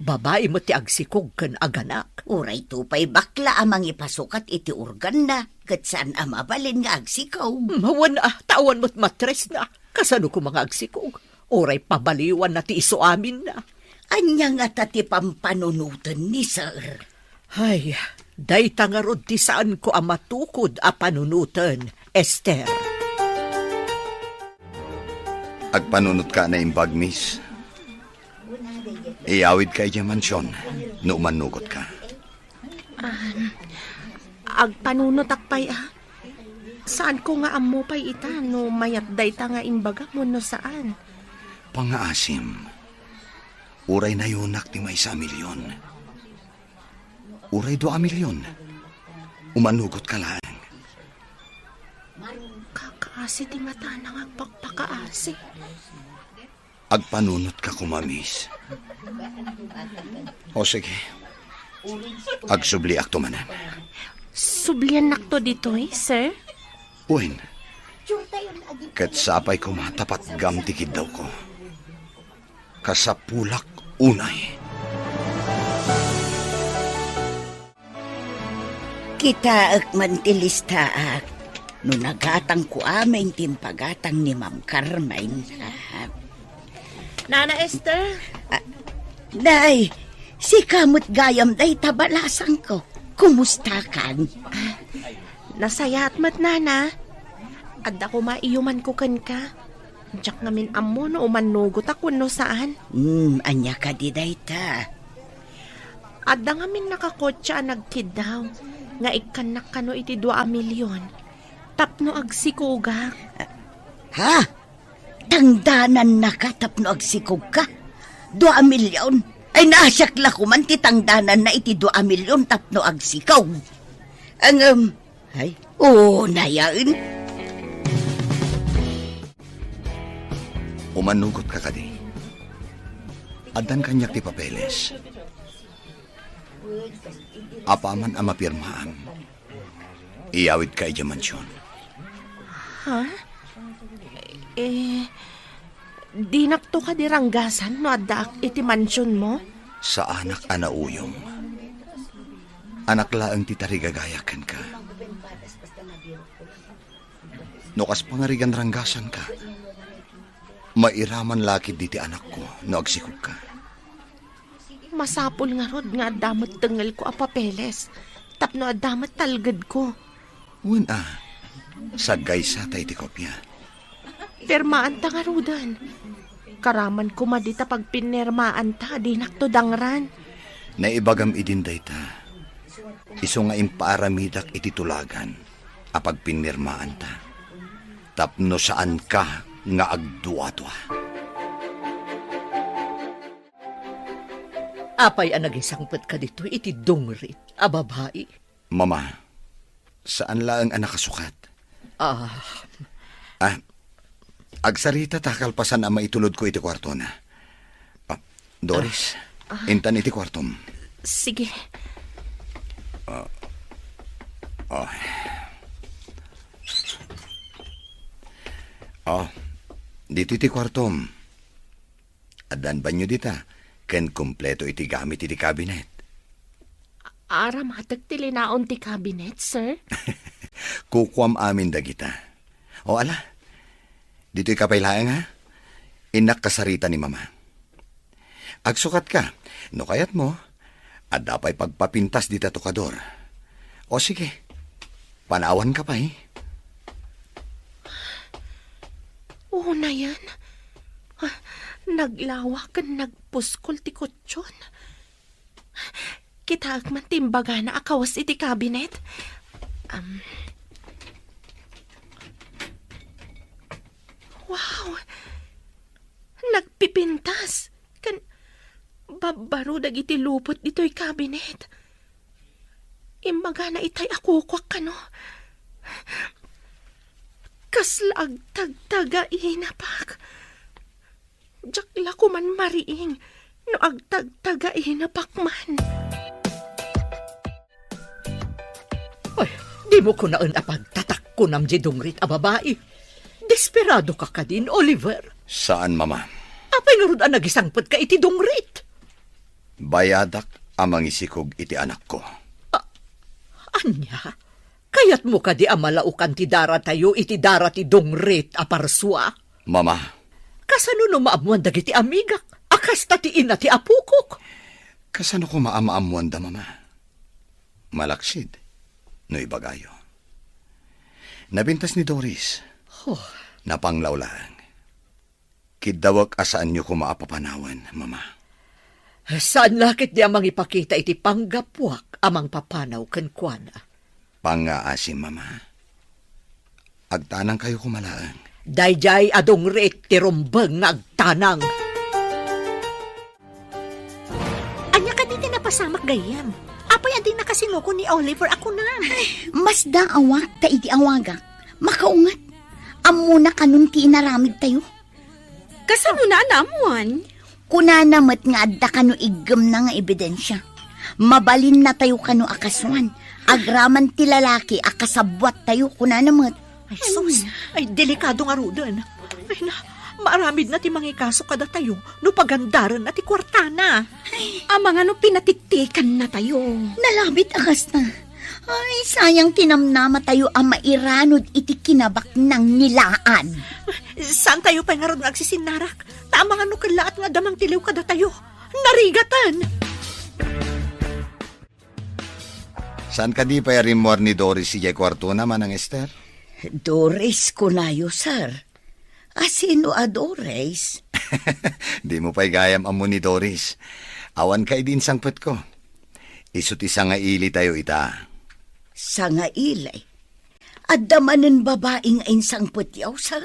Babai met ti agsikog ken aganak. Uray to pay bakla a mangipasukat iti organna, ket saan a mabalin nga agsikog. Hmm, wen a, ta awan met matresna. Kasano koma nga agsikog? Uray pabaliwanna ti isuaminna. Ania ngata ti pampanunoten ni Sir? Ay, dayta ngarud ti saanko a matukod a panunoten, Esther. Agpanunotka a naimbag, miss. Iyawidka idiay mansion no umannugotka. Ah, agpanunotak pay a. Saanko nga ammo pay ita no mayat dayta nga imbagam wenno saan. Pangngaasim, uray nayonak ti maysa a milyon. Uray dua a milyon. Umanugotka laeng. Kakaasi ti matana nga agpakpakaasi. Agpanunotka koma, miss. O sige. Agsubliakto manen. Subliannakto ditoy, sir? Wen. Ket sapay koma ta patgam ti kiddawko. Kasapulak unay. Kitaek man ti listaak no nagatangko amin ti impagatang ni Ma'am Carmen. Nana Esther? Ah, Nay, sika met gayam dayta balasangko. Kumustakan? Nasayaat met, Nana. Adda koma iyumanko kenka. Diak ngamin ammo no umanugotak wenno saan. Hmm, ania kadi dayta? Adda ngamin nakakotse a nagkiddaw nga ikkannak kano iti dua a milyon tapno agsikogak. Ha? Tangdanannaka tapno agsikogka? Dua a milyon? Ay, naasiak la koman ti tangdananna iti dua a milyon tapno agsikog. Ngem, ay, unayen. Umanugotka kadi? Addan kaniak ti papeles. Apaman a mapirmaam, iyawidka idiay mansion. Ha? Eh, dinakto kadi ranggasan no addaak iti mansionmo? Saanak a nauyong. Anak laeng ti tarigagayak kenka. No kas pangarigan ranggasanka, mairaman la ketdi ti anakko no agsikogka. Masapul ngarud nga adda met tengngelko a papeles tapno adda met talgedko. Wen a, saggaysata iti kopia. Pirmaanta ngaruden. Karaman koma dita pagpinirmaanta, dinakto dangran. Naibagam idin dayta. Isu nga impaaramidak iti tulagan a pagpinirmaanta tapno saanka nga agduadua. Apay a nagisangpetka ditoy iti dungrit a babai? Mama, saan laeng a nakasukat. Ah. Ah, agsarita ta kalpasan a maitulodko iti kuartona. Ah, Doris, Ah, ah. intan iti kuartom. Sige. Ah, ah. Ah, ditoy ti kuartom. Addan banyo dita, ken kompleto iti gamit iti kabinet. Aramatek ti linaon ti kabinet, sir? Kukuam amin dagita. O ala, ditoy ka pay laeng, ha? Innak kasarita ni Mama. Agsukat ka, no kayat mo, adda pay pagpapintas dita tokador. O sige, panawan ka pay. Unayen, ah, naglawa ken nagpuskol ti kutson. Kitaek man ti imbagana a kawes iti kabinet. Am. Wow! Nagpipintas ken babbaro dagiti lupot ditoy kabinet. Imbagana itay a kukuak kano. Kasla agtagtagainapak. Diak la koman mariing no agtagtagainapak man. Ay, dimo kunaen a pagtatakkunam diay dungrit a babai. Desperado ka kadin, Oliver? Saan, Mama. Apay ngarud a nagisangpet ka iti dungrit? Bayadak a mangisikog iti anakko. A-, ania? Kayatmo kadi a malaokan ti daratayo iti dara ti dungrit a parsua? Mama. Kasano no maammuan dagiti amigak a kasta ti ina ti apokok? Kasano koma a maammuanda, Mama? Malaksid, no ibagayo. Napintas ni Doris. Oh. Napanglaw laeng. Kiddawek a saanyo koma a papanawen, Mama. Saan la ketdi a mangipakita iti panggapuak a mangpapanaw kenkuana. Pangngaasim, Mama. Agtanangkayo koma laeng. Daydiay a dungrit ti rumbeng nga agtanang. Ania kadi ti napasamak gayyem? Apay a di nakasinukon ni Oliver a kunam? Ay, masdaawak ta iti awagak, makaunget. Ammona kanon ti inaramidtayo. Kasano na naammuan? Kunana met nga adda kano iggemna nga ebidensia. Mabalinna tayo kano a kasuan. Agraman ti lalaki a kasabbuat tayo, kunana met. Ay, sus! Ay, delikado ngaruden. Ay, na, maaramidna ti mangikaso kadatayo no pagandarenna ti kuartana. Amangan no pinatiktikanna tayo. Nalabit a kasta. Ay, sayang ti namnama tayo a mairanod iti kinabaknang nilaan. Saan tayo pay ngarud nga agsisinnarak? Ta amangan no kellaat nga adda mangtiliw kadatayo. Narigaten! Saan kadi pay a rimmuar ni Doris idiay kuartona, Manang Ester? Doris kunayo, sir. A sino a Doris? Dimo pay gayam ammo ni Doris. Awanka idi insangpetko. Isu ti sangaili tayo ita. Sangaili? Adda manen babai nga insangpetyo, sir?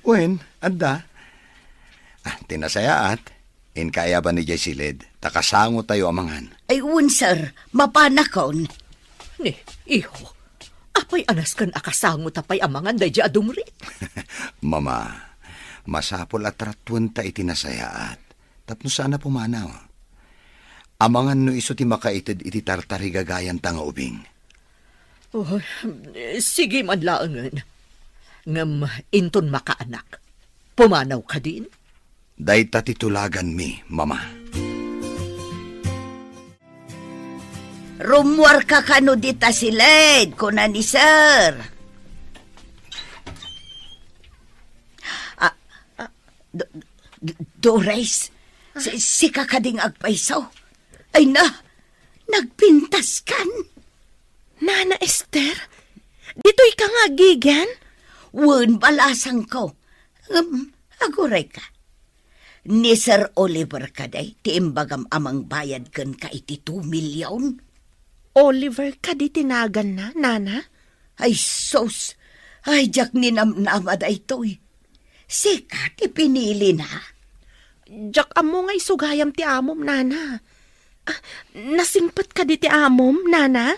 Wen, adda. Ah, ti nasayaat, inka aya ban idiay siled, ta kasango tayo a mangan. Ay, wen, sir. Mapanakon. Ni, iho, apay a nasken a kasango ta pay a mangan daydiay a dungrit? Mama, masapul a tratuenta iti nasayaat, tapno saan a pumanaw. Amangan no isu ti makaited iti tartarigagayanta nga ubing. Oh, sige man laengen. Ngem inton makaanak, pumanaw kadin? Dayta ti tulaganmi, Mama. Rummuarka kano dita siled, kuna ni Sir. Ah, ah, Do-, Do-, Doris, si-, sika kadi nga agpayso? Ay na, nagpintaskan? Nana Ester, ditoy ka nga agigan? Wen, balasangko. Ngem, agurayka. Ni Sir Oliver kadi ti imbagam a mangbayad kenka iti two million? Oliver kadi ti naganna, Nana? Ay, sus! Ay, diak ninamnama daytoy. Sika ti pinilina? Diak ammo nga isu gayam ti amom, Nana. Ah, nasingpet kadi ti amom, Nana?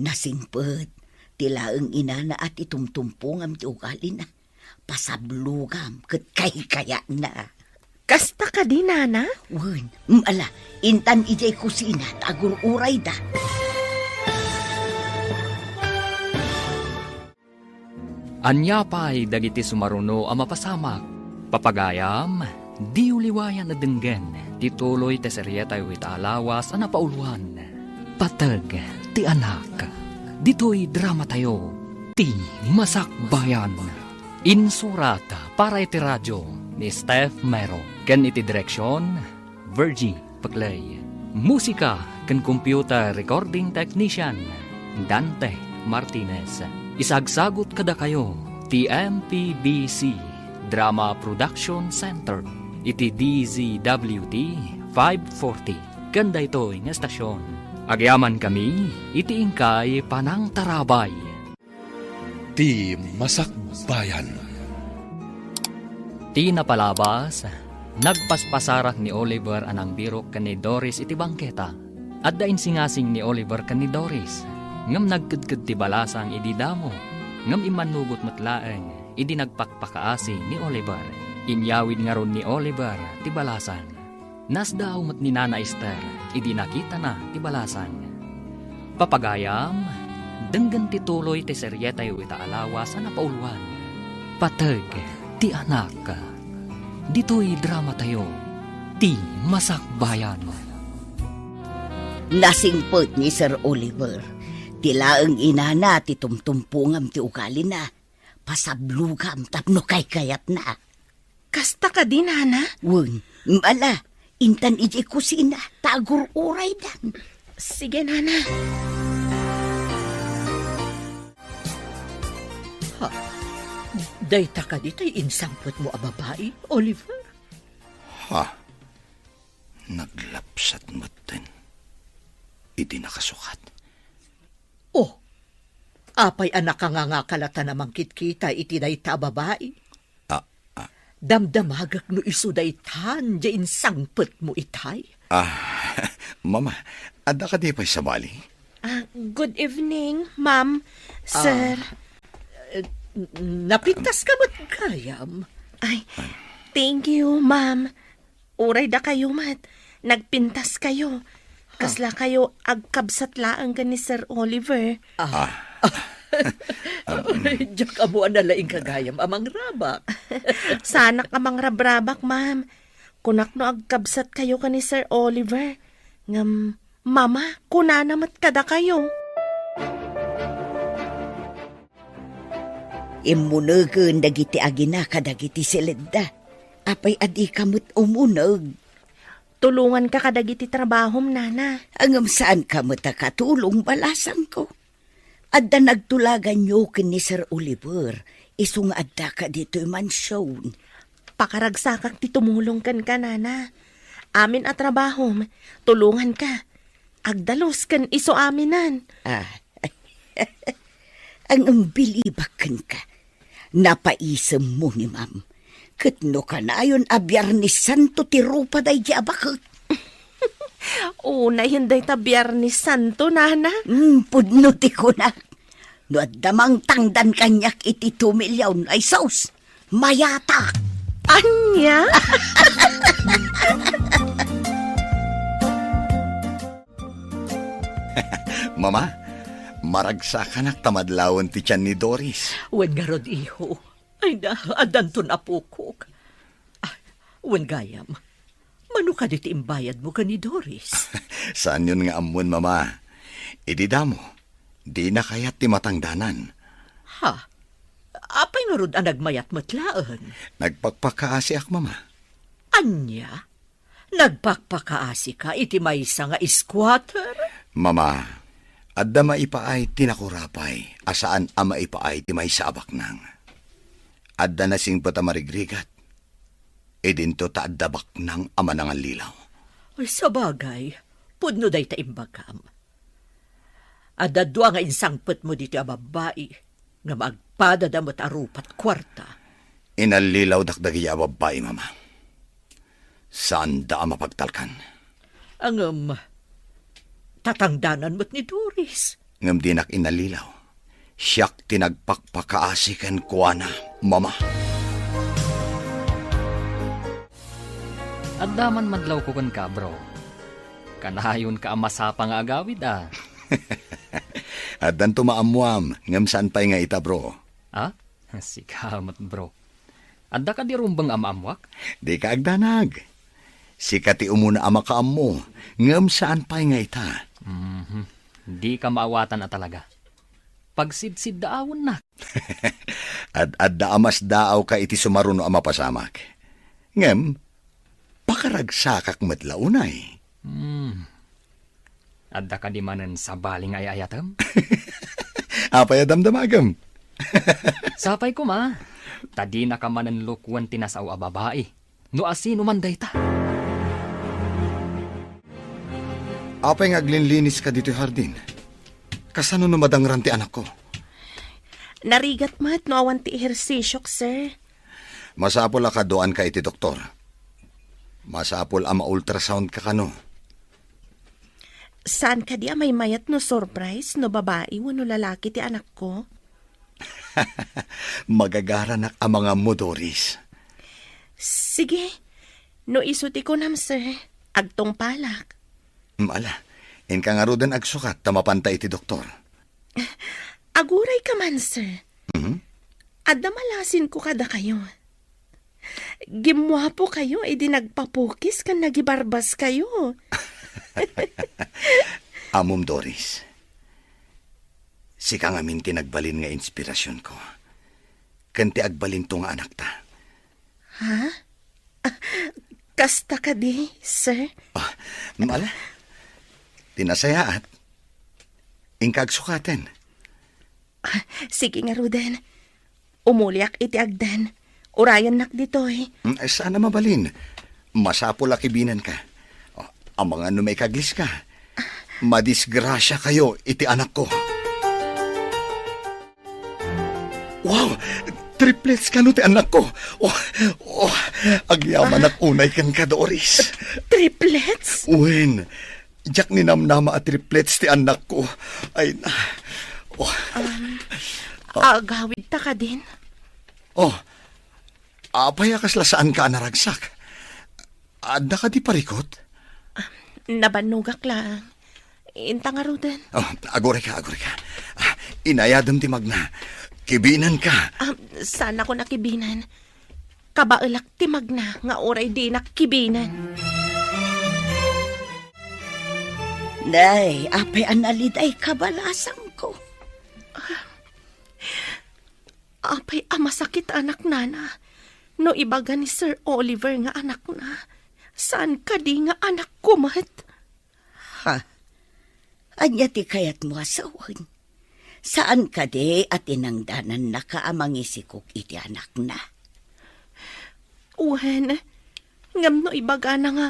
Nasingpet. Ti laeng inana a ti tumtumpongam ti ugalina. Pasablogam ket kaykayatna. Kasta kadi, Nana? Wen, mm, ala, intan idiay kusina ta agur-urayda. Ania pay dagiti sumaruno a mapasamak? Papagayam, diyo liwayan a denggen ti tuloy ti serietayo ita a lawas a napauluan. Pateg ti Anak. Ditoy dramatayo, Ti Masakbayan. Insurat para iti radio ni Steph Mero ken iti direksion, Virgie Peclay. Musika ken computer recording technician, Dante Martinez. Isagsagut kadakayo ti M P B C Drama Production Center iti D Z W T five forty ken daytoy nga estasion. Agyamankami iti inkay panangtarabay. Ti Masakbayan. Ti napalabas, nagpaspasarak ni Oliver a nangbirok ken ni Doris iti bangketa. Adda insingasing ni Oliver ken ni Doris, ngem nagkedked ti balasang idi damo, ngem immannugot met laeng idi nagpakpakaasi ni Oliver. Inyawid ngarud ni Oliver ti balasang. Nasdaaw met ni Nana Ester idi nakitana ti balasang. Papagayam, denggen ti tuloy ti serietayo ita a lawas a napauluan, Pateg ti Anak. Ditoy dramatayo, Ti Masakbayan. Nasingpet ni Sir Oliver. Ti laeng inana ti tumtumpongam ti ugalina. Pasablogam tapno kaykayatna. Kasta kadi, Nana? Wen, ala, intan idiay kusina, ta agur-uraydan. Sige, Nana. Ha? Dayta kadi tay insangpetmo a babai, Oliver? Ha? Naglapsat metten idi nakasukat. Oh, Apay a nakangangaka latta a mangkitkita iti dayta a babai? Ah, ah. Damdamagek no isu daytan diay insangpetmo itay. Ah, Mama, adda kadi pay sabali? Ah, good evening, ma'am, sir. Ah, eh, n-, napintaska met gayam. Ay, thank you, ma'am. Uray dakayo met, nagpintaskayo. Kaslakayo agkabsat laeng ken ni Sir Oliver. Ah. Diak ammo a nalaingka gayam a mangrabak. Saanak a mangrabrabak, ma'am. Kunak no agkabsatkayo ken ni Sir Oliver. Ngem, Mama, kunana met kadakayo. Immunegen dagiti agina kadagiti siledda. Apay a dika met umuneg? Tulonganka kadagiti trabahom, nana. Ngem saanka met a katulong, balasangko. Adda nagtulaganyo ken ni Sir Oliver, isu nga addaka ditoy mansion. Pakaragsakak ti tumulong kenka, nana. Amin a trabahom, tulonganka. Agdalus ken isu aminan. Ah. Ngem bilibak kenka. Napaisemmo ni ma'am. Ket no kanayon a Biernes Santo ti rupa daydi a baket. Unayen dayta Biernes Santo, nana. Hmm, pudno ti kunak. No adda mangtangdan kaniak iti two million, ay sus, mayatak. Ania? Mama, maragsakanak ta madlawen ti tian ni Doris. Wen ngarud, iho. Ay na, addanton apokok. Ah, wen gayam, mano kadi ti imbayadmo ken ni Doris? Saanyon nga ammon, Mama. Idi damo, dina kayat ti matangdanan. Ha? Apay ngarud a nagmayat met laeng? Nagpakpakaasiak, Mama. Ania? Nagpakpakaasika iti maysa nga squatter? Mama, adda maipaay ti nakurapay a saan a maipaay ti maysa a baknang. Adda nasingpet a marigrigat. Idinto ta adda baknang a manangallilaw. Ay, sabagay, pudno dayta imbagam. Adda dua nga insangpetmo ditoy a babbai, ngem agpadada met a rupa't kuarta. Inallilawdak dagiti a babbai, Mama. Saanda a mapagtalkan. Ngem, tatangdanan met ni Doris. Ngem dinak inallilaw. Siak ti nagpakpakaasi kenkuana, Mama. Adda man madlawko kenka, bro. Kanayonka a masapa nga agawid, a. Addanto maammoam, ngem saan pay nga ita, bro. Ha? Sika met, bro. Adda kadi rumbeng a maammoak? Dika agdanag. Sika ti umuna a makaammo, ngem saan pay nga ita. Mhm. Dika maawatan a talaga. Pagsidsiddaawennak. Ad-adda a masdaawka iti sumaruno a mapasamak. Ngem, pakaragsakak met la unay. Hmm. Adda kadi manen sabali nga ay-ayatem? Apay a damdamagem? Sapay koma, ta dinaka manen lukuen ti nasao a babai, no asino man dayta. Apay nga aglinliniska ditoy hardin? Kasano no madangran ti anakko? Narigat met no awan ti ehersisiok, sir. Masapul a kaduaanka iti doktor. Masapul a ma-ultrasound ka kano. Saan kadi a maymayat no surprise no babai wenno lalaki ti anakko? Magagaranak a mangammo, Doris. Sige. No isu ti kunam, sir, agtungpalak. Mm, ala, inka ngaruden agsukat ta mapanta iti doktor. Aguray ka man, sir. Mhm. Adda malasinko kadakayo. Gimmuapo kayo idi nagpapukis ken nagibarbas kayo. Ammom, Doris. Sika ngamin ti nagbalin nga inspirasionko. Ken ti agbalinto nga anakta. Ha? Ah, kasta kadi, sir? Ah, ala. Ti nasayaat. Inka agsukaten. Ah, sige ngaruden. Umuliak iti agden. Urayennak ditoy. Mm, ay, saan a mabalin. Masapul a kibinenka. Oh, amangan no maikagliska. Madisgrasia kayo iti anakko. Oh, triplets kano ti annakko. Oh, oh, agyamanak unay kenka, Doris. Triplets? Wen, diak ninamnama a triplets ti annakko. Ay na. Oh. Um, agawid ta kadin? Oh, apay a kasla saanka a naragsak? Adda kadi parikut? Ah, nabannogak lang. Inta ngaruden. Oh, agurayka, agurayka. Ah, inayadem ti magna. Kibinenka. Ah, saan ako nakibinan? Kabaelak ti magna nga uray dinak kibinen. Nay, apay a naliday kabalasangko. Apay a masakit anak nana, no ibaga ni Sir Oliver nga anakna, saan kadi nga anakko met? Ha? Ania ti kayatmo a sawen? Saan kadi a tinangdanannaka a mangisikog iti anakna? Wen, ngem no ibagana nga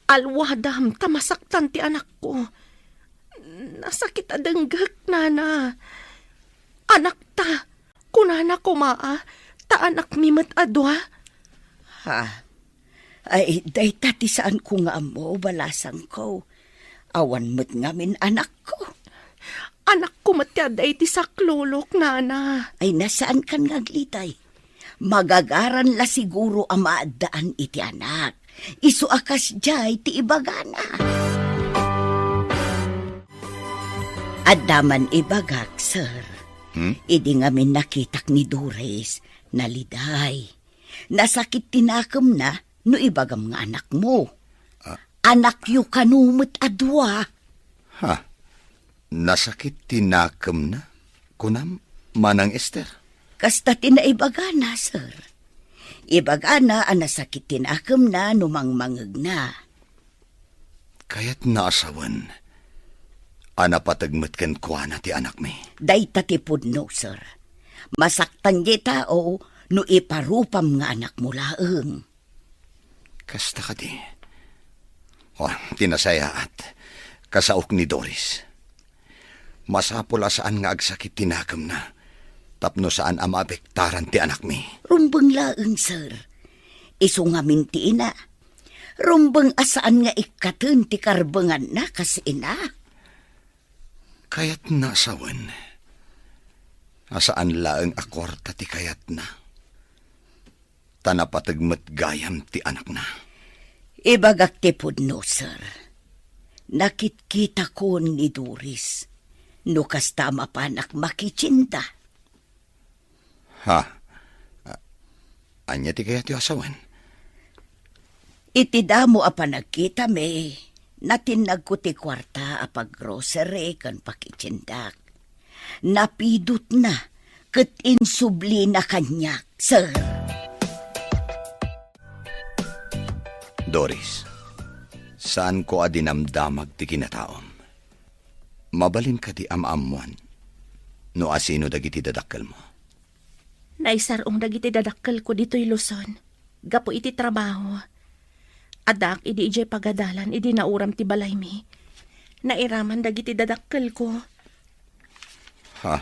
alwadam ta masaktan ti anakko, nasakit a denggek, nana. Anakta, kunana koma a, ta anakmi met a dua. Ha? Ay, dayta ti saanko nga ammo, balasangko. Awan met ngamin anakko. Anakko met ti adda iti saklulok, nana. Ay, na, saankan nga agliday. Magagaran la siguro a maaddaan iti anak. Isu a kasdiay ti ibagana. Adda man ibagak, sir. Hmm? Idi ngamin nakitak ni Doris, naliday. Nasakit ti nakemna no ibagam nga anakmo. Ah. Anakyo kano met a dua. Ha? Nasakit ti nakemna, kunam, Manang Ester? Kasta ti naibagana, sir. Ibagana a nasakit ti nakemna no mangmangegna. Kayatna a sawen a napateg met kenkuana ti anakmi. Dayta ti pudno, sir. Masaktan ti tao no iparupam nga anakmo laeng. Kasta kadi? Oh, ti nasayaat, kasaok ni Doris. Masapul a saan nga agsakit ti nakemna tapno saan a maapektaran ti anakmi. Rumbeng laeng, sir. Isu ngamin ti ina. Rumbeng a saan nga ikkaten ti karbenganna kas ina. Kayatna a sawen a saan laeng a kuarta ti kayatna, ta napateg met gayam ti anakna. Ibagak ti pudno, sir. Nakitkitakon ni Doris no kasta a mapanak makitienda. Ha? A-, ania ti kayatyo a sawen? Iti damo a panagkitami, natinnagko ti kuarta a paggrocery ken pakitiendak. Napidutna ket insublina kaniak, sir. Doris, saanko a dinamdamag ti kinataom. Mabalin kadi a maammuan no asino dagiti dadakkelmo? Naisar-ong dagiti dadakkelko ditoy Luzon gapu iti trabaho. Addaak idi idiay pagadalan idi nauram ti balaymi. Nairaman dagiti dadakkelko. Ha?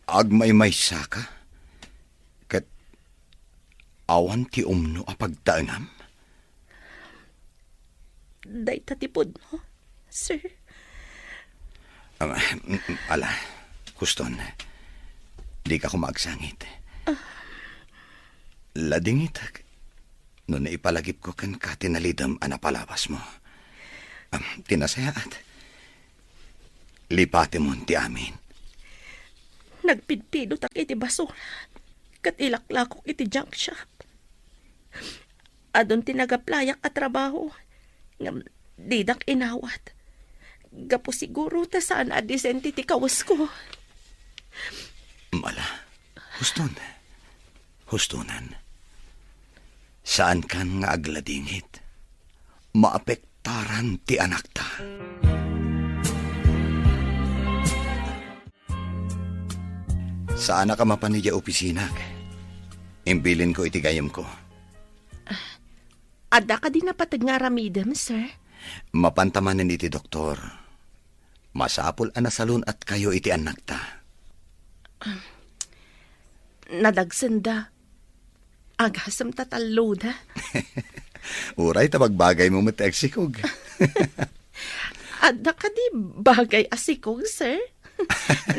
Agmaymaysaka? Ket awan ti umno a pagtaengam? Dayta ti pudno, sir. Ah, mm, mm, ala, huston. Dika koma agsangit. Ah. Ladingitek no naipalagipko kenka ti nalidem a napalabasmo. Ah, ti nasayaat, lipatemon ti amin. Nagpidpidotak iti basura ket ilaklakok iti junk shop. Adun ti nagaplayak a trabaho, ngem didak inawat. Gapu siguro ta saan a disente ti kawesko. Mala, huston. Hustonan. Saankan nga agladingit. Maapektaran ti anakta. Saanak a mapan idiay opisinak. Imbilinko iti gayemko. Adda kadi napateg nga aramidem, sir? Mapanta manen iti doktor. Masapul a nasalun-atkayo iti annakta. Nadagsenda. Agasem ta talloda. Uray ta bagbagaymo met ti agsikog. Adda kadi bagay a sikog, sir?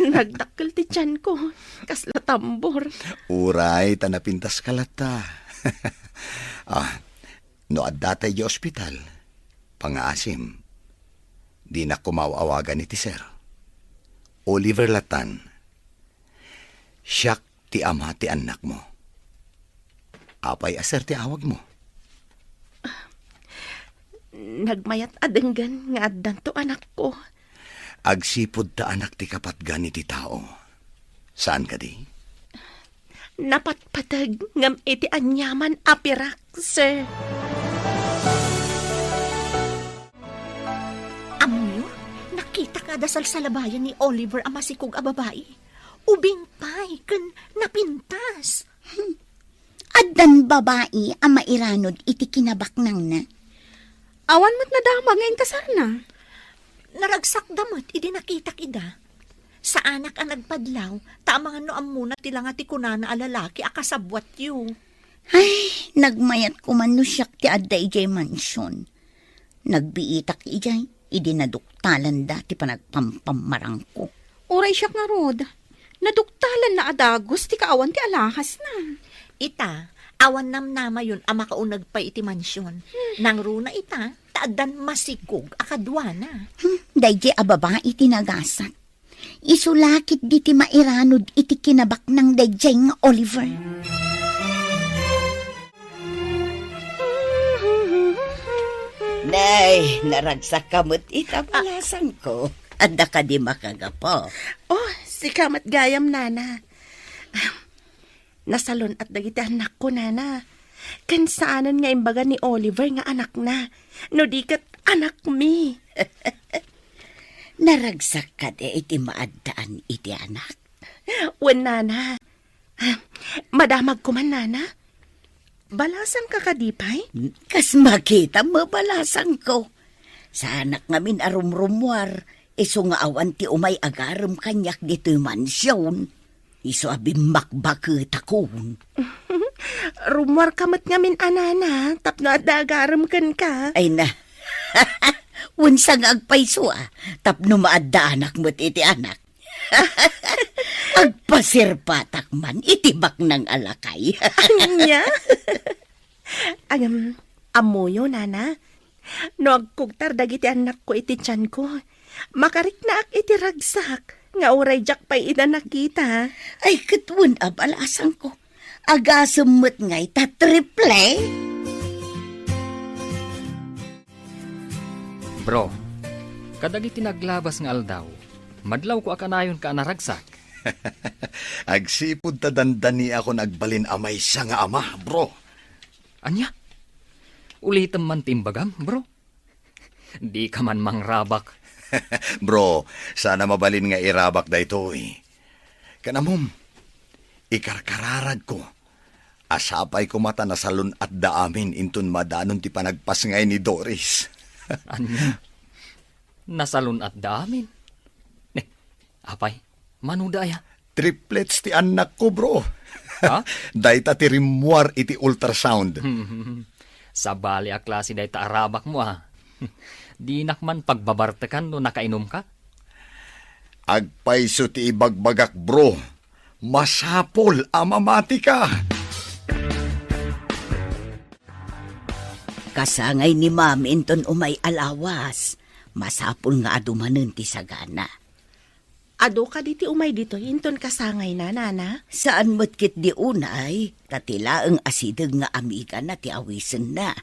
Nagdakkel ti tianko. Kasla tambor. Uray ta napintaska latta. Ah, no adda tay idiay ospital, pangngaasim. Dinak koma aw-awagan iti sir. Oliver lattan. Siak ti ama ti annakmo. Apay a sir ti awagmo? Nagmayat a denggen nga addanto anakko. Agsipud ta anak ti kapatgan iti tao. Saan kadi? Napatpateg ngem iti aniaman a pirak, sir. Ammoyo, nakitak nga adda salsalabayan ni Oliver a masikog a babai. Ubing pay ken napintas. Hmm. Addan babai a mairanod iti kinabaknangna. Awan met nadama nga inkasarna. Naragsakda met idi nakitak ida. Saanak a nagpadlaw, ta amangan no ammona ti langa ti kunana a lalaki a kasabbuatyo. Ay, nagmayat koman no siak ti adda idiay mansion. Nagbiitak idiay, idi naduktalanda ti panagpampammarangko. Uray siak ngarud, naduktalanna a dagus ti kaawan ti alahasna. Ita, awan namnamayon a makauneg pay iti mansion. Hmm. Nangruna ita, ta addan masikog a kaduana. Hmm, daydiay a babai ti nagasat. Isu la ketdi ti mairanod iti kinabaknang daydiay nga Oliver. Nay, naragsakka met ita, balasangko. Adda kadi makagapu? Oh, sika met gayam, nana. Nasalun-at dagiti annakko, nana. Ken saanen nga imbaga ni Oliver nga anakna, no di ket anakmi. Naragsakka kadi iti maaddaan iti anak? Wen, nana. Madamagko man, nana. Balasangka kadi pay? Kas makitam, balasangko. Saanak ngamin a rumrummuar, isu nga awan ti umay agarem kaniak ditoy mansion. Isu a bimmakbaketakon. Rummuarka met ngamin a nana, tapno adda agarem kenka. Ay na. Wen, sa nga agpayso a, tapno maaddaanak met iti anak. Agpasirpatak man iti baknang a lakay. Ania? Agam, ammoyo, nana? No agkugtar dagiti annakko iti tianko, makariknaak iti ragsak nga uray diak pay ida nakita. Ay, ket wen a, balasangko. Agasem met ngay ta triple? Bro, kadagiti naglabas nga aldaw, madlawko a kanayonka a naragsak. Agsipud ta dandaniakon agbalin a maysa nga ama, bro. Ania? Ulitem man ti imbagam, bro. Dika man mangrabak. Bro, saan a mabalin nga irabak daytoy. Ken ammom, ikarkararagko a sapay koma ta nasalun-atda amin inton madanon ti panagpasngay ni Doris. Ania? Nasalun-atda amin? Ne, apay, mano da aya? Triplets ti annakko, bro. Ha? Dayta ti rimmuar iti ultrasound. Sabali a klase dayta a rabakmo, a. Dinak man pagbabartekan no nakainumka? Agpayso ti ibagbagak, bro. Masapul a mamatika. Kasangay ni Mami inton umay a lawas. Masapul nga adu manen ti sagana. Adu kadi ti umay ditoy inton kasangayna, nana? Saan met ketdi unay, ta ti laeng a sideg nga amigana ti awisenna.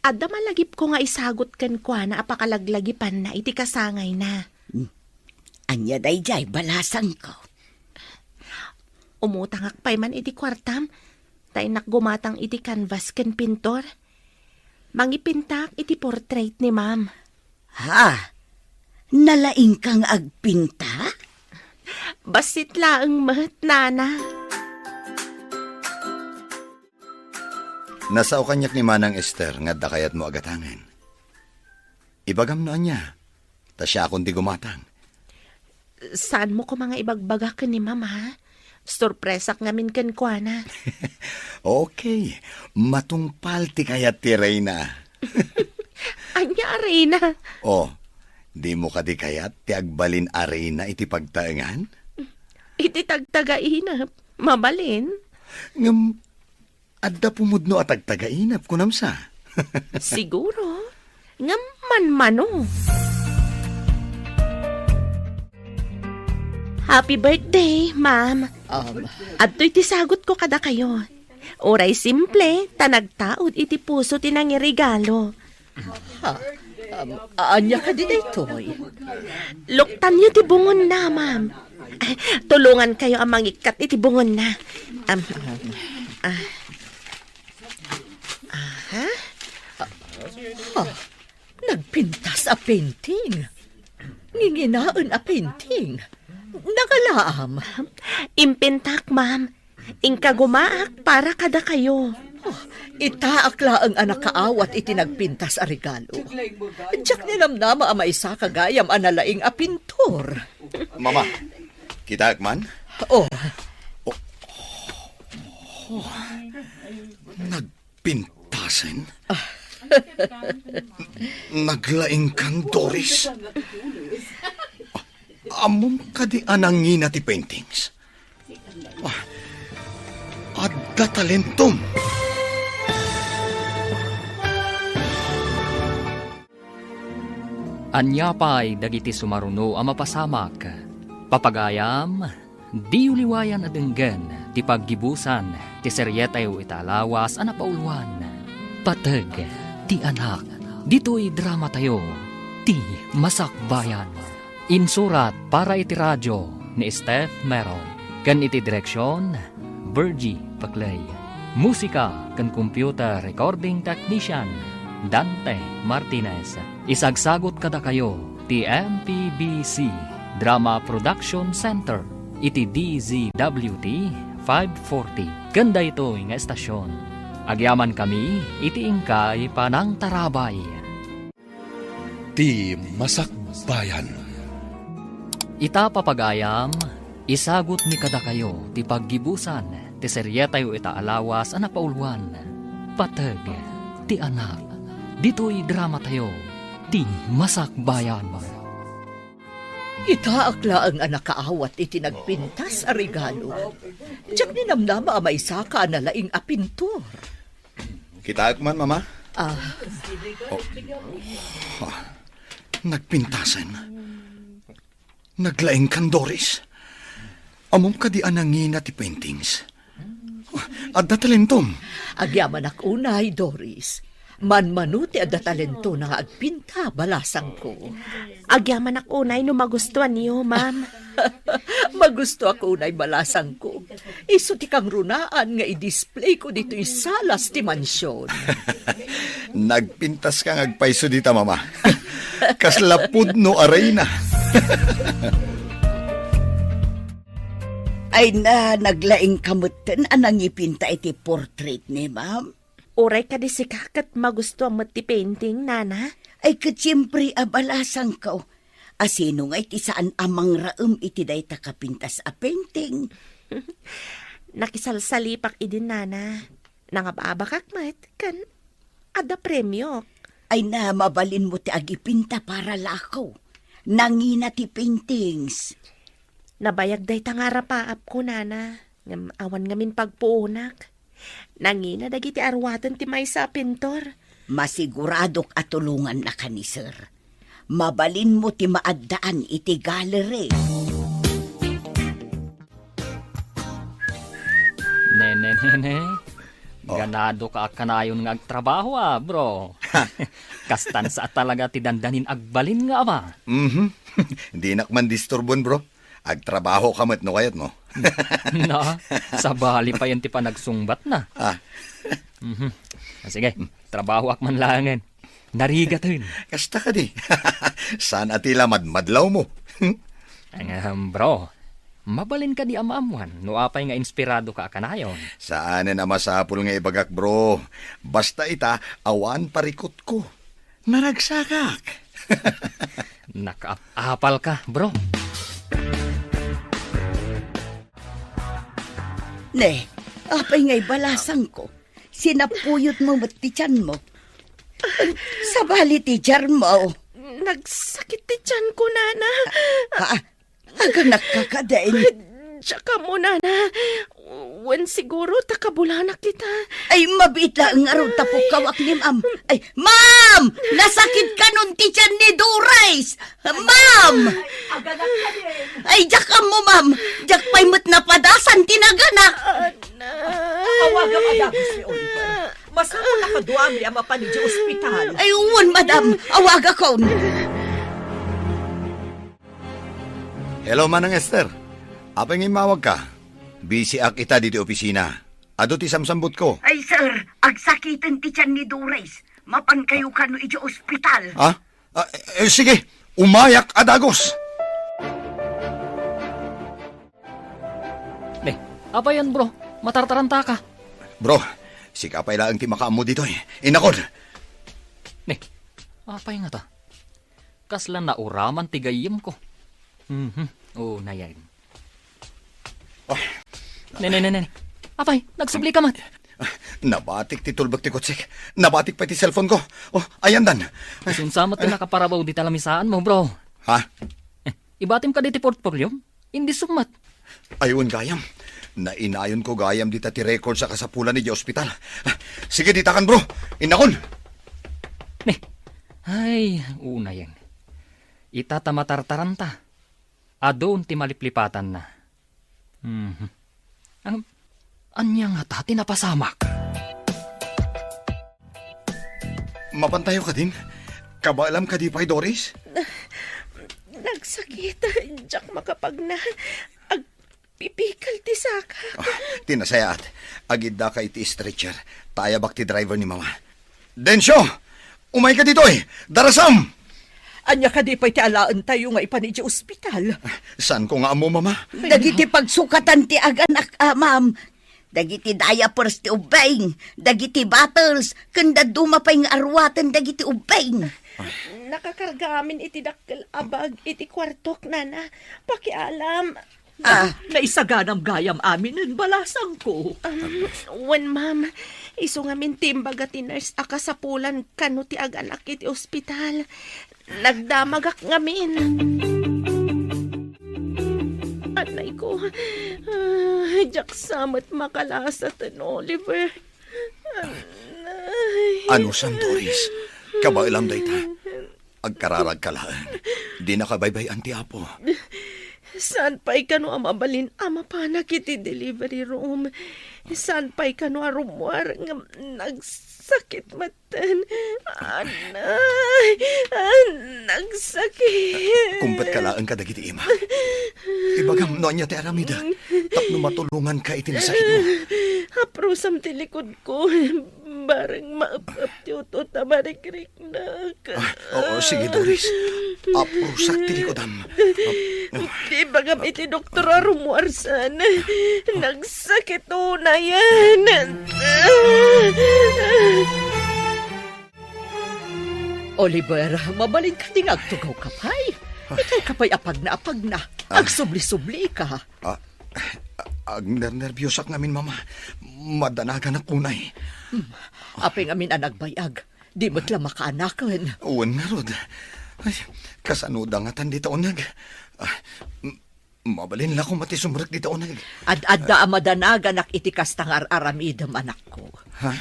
Adda malagipko nga isagut kenkuana a pakalaglagipanna iti kasangayna. Hmm. Ania daydiay, balasangko? Umutangak pay man iti kuartam, ta innak gumatang iti canvas ken pintor. Mangipintak iti portrait ni Ma'am. Ha? Nalaingka nga agpinta? Bassit laeng met, nana. Nasao kaniak ni Manang Ester nga adda kayatmo a gatangen. Ibagam no ania, ta siakon ti gumatang. Saanmo koma nga ibagbaga ken ni Ma'am, ha? Sorpresak ngamin kenkuana. Okay, matungpal ti kayat ti reyna. Ania a reyna? Oh, dimo kadi kayat ti agbalin a reyna iti pagtaengan? Iti tagtagainep, mabalin. Ngem, adda pumudno a tagtagainep, kunam sa? Siguro. Ngem manmano. Happy birthday, ma'am. Um, Adtoy ti sagot ko kadakayo. Uray simple, ta nagtaud iti puso ti nangiregalo. Ha? Um, ania kadi daytoy? Luktanyo ti bungonna, ma'am. Ay, tulongan kayo a mangikkat iti bungonna. Um, ah. Aha. Ha? Nagpintas a painting. Nginginaen a painting. Nangalaam. Impintak, ma'am. Inkagumaak para kadakayo. Oh, itaak laeng a nakaawat iti nagpintas a regalo. Diak ninamnama a maisaka gayam a nalaing a pintor. Mama, kitaek man? Oh. Oh. Oh. Nag- Pintasen? Naglaingkan, Doris? Ammom kadi a nangina ti paintings? Ah, adda talentom! Ania pay dagiti sumaruno a mapasamak? Papagayam, diyo liwayan a denggen ti paggibusan ti serietayo ita a lawas a napauluan, Pateg ti Anak. Ditoy dramatayo, Ti Masakbayan. Insurat para iti radio ni Steph Meron, ken iti direksion, Virgie Paclay. Musika ken computer recording technician, Dante Martinez. Isagsagut kadakayo ti M P B C Drama Production Center iti D Z W T five forty ken daytoy nga estasion. Agyamankami iti inkay panangtarabay. Ti Masakbayan. Ita, papagayam, isagutmi kadakayo ti paggibusan ti serietayo ita a lawas a napauluan, Pateg ti Anak. Ditoy dramatayo, Ti Masakbayan. Itaak laeng a nakaawat iti nagpintas a regalo. Diak ninamnama a maisaka a nalaing a pintor. Kitaek man, Mama. Ah. Oh. Ah. Nagpintasen. Naglaingkan, Doris. Ammom kadi a nangina ti paintings? Oh, adda talentom. Agyamanak unay, Doris. Manmano ti adda talentona nga agpinta, balasangko. Agyamanak unay no magustuanyo, ma'am. Magustuak unay, balasangko. Isu ti kangrunaan nga i-displayko ditoy salas ti mansion. Nagpintaska nga agpayso dita, Mama. Kasla pudno a reyna. Ay na, naglaingka metten a nangipinta iti portrait ni ma'am. Uray kadi sika ket magustuam met ti painting, nana? Ay, ket siempre a balasangko. A sino ngay ti saan a mangraem iti dayta kapintas a painting? Nakisalsalipak idin, nana. Nangab-abakak met, ken adda premiok. Ay na, mabalinmo ti agipinta para lako. Nangina ti paintings. Nabayag dayta nga arapaapko, nana. Ngem awan ngamin pagpuonak. Nangina dagiti aruaten ti maysa a pintor. Masiguradok a tulongannaka ni Sir. Mabalinmo ti maaddaan iti gallery. Nene, nene. Oh. Ganadoka a kanayon nga agtrabaho, ah, bro. Kastan sa talaga ti dandanin agbalin nga ama. Mhm. Dinak man disturbon, bro. Agtrabaho ka met no kayatmo. Na, sabali pa yan ti panagsungbat na. Ah. Mhm. Ah, sige, trabahoak man laengen. Narigaten. Kasta kadi. Saan a ti la madmadlawmo? Ahem, bro. Mabalin kadi a maammuan no apay nga inspirado ka a kanayon? Saanen a masapul nga ibagak, bro. Basta ita, awan parikutko. Naragsakak. Nakaap-apal ka, bro. Ne, apay nga ibalasangko? Sinapuyotmo met ti tianmo. Sabali ti tiarmo. Nagsakit ti tianko, nana. Ha? Aganakka kadin? Diak ammo, nana. Wen siguro ta kabulanak ita. Ay, mabiit laeng ngarud ta pukkawak ni Ma'am. Ay, Ma'am! Nasakit kanon ti tian ni Doris! Ma'am! Aganak ka din. Ay, diak ammo, Ma'am. Diak pay met napadasan ti naganak. Anak. Awagam a dagus ni Oliver. Masapul a kaduami a mapan idiay ospital. Ay, wen, madam. Awagakon. Hello, Manang Esther. Apay nga immawagka? Busy ak ita ditoy opisina. Adu ti samsambutko. Ay, sir, agsakiten ti tian ni Doris. Mapankayo kano idiay ospital. Ha? Ah, eh, sige, umayak a dagus. Ne, apay yan, bro? Matartarantaka. Bro, sika pay laeng ti makaammo ditoy. Innakon. Ne, apay ngata? Kasla nauraman ti gayyemko. Mhm. Oh, nayan. Ah. Ne, ne, ne, ne. Apay, nagsublika met. Ah, nabatik ti tulbek ti kotsek. Nabatik pay ti cellphone ko. Oh, ayandan. Isunsa met ti nakaparabaw dita lamisaanmo, bro? Ha? Eh, ibatim kadi ti portfolio? Indi summat. Ay, wen gayam. Nainayonko gayam dita ti records a kasapulan idiay ospital. Ah, sige, ditakan, bro. Innakon. Ne. Ay, unayen. Ita ta matartaranta. Adun ti maliplipatanna. Mhm. Ang, ania ngata ti napasamak? Mapantayo kadin? Kabaelam kadi pay, Doris? Nagsakit. Diak makapagna. Agpipikal ti saka. Ah, ti nasayaat. Agiddaka iti stretcher. Ta ayabak ti driver ni Mama. Dencio! Umayka ditoy! Darasam! Ania kadi pay ti alaentayo nga ipan idiay ospital? Saanko nga ammo, Mama. Dagiti pagsukatan ti aganak, a, ma'am. Dagiti diapers ti ubbing, dagiti bottles, ken dadduma pay nga aruaten dagiti ubbing. Nakakarga amin iti dakkel a bag iti kuartok, nana. Pakialam. Ah. Naisaganam gayam aminen, balasangko. Um, wen, ma'am. Isu ngamin ti imbaga ti nurse a kasapulan kano ti aganak iti ospital. Nagdamagak ngamin. Anay ko, ah, diak sa met makalasaten, Oliver. Anay. Anusam, Doris? Kabaelam dayta. Agkararagka laeng. Dinaka baybay-an ti Apo. Saan pay kano a mabalin a mapanak iti delivery room? Saan pay kano a rummuar ngem nagsakit metten? Anay, ah, nagsakit. Kumpetka laeng kadagiti ima. Ibagam no ania ti aramidek tapno matulonganka iti nasakitmo. Aprusam ti likod ko, bareng maep-ep ti utot a marikriknak. Ah, oo, sige, Doris. Aprusak ti likodam. Ap-, oh. Ibagam iti doktor a rummuar saan. Nagsakit unayen. Oliver, mabalin kadi nga agtugawka pay? Ah. Itayka pay apagna-apagna. Ah. Agsubli-sublika. Ah, agnernerbiosak ngamin, Mama. Madanaganak unay. Hmm. Apay ngamin a nagbayag? Di met la makaanaken. Wen ngarud. Ay, kasano da ngatan dita uneg? Ah, m-, mabalin la koma ti sumrek dita uneg. Ad-adda a madanaganak iti kasta nga ar-aramidem, anakko. Ha?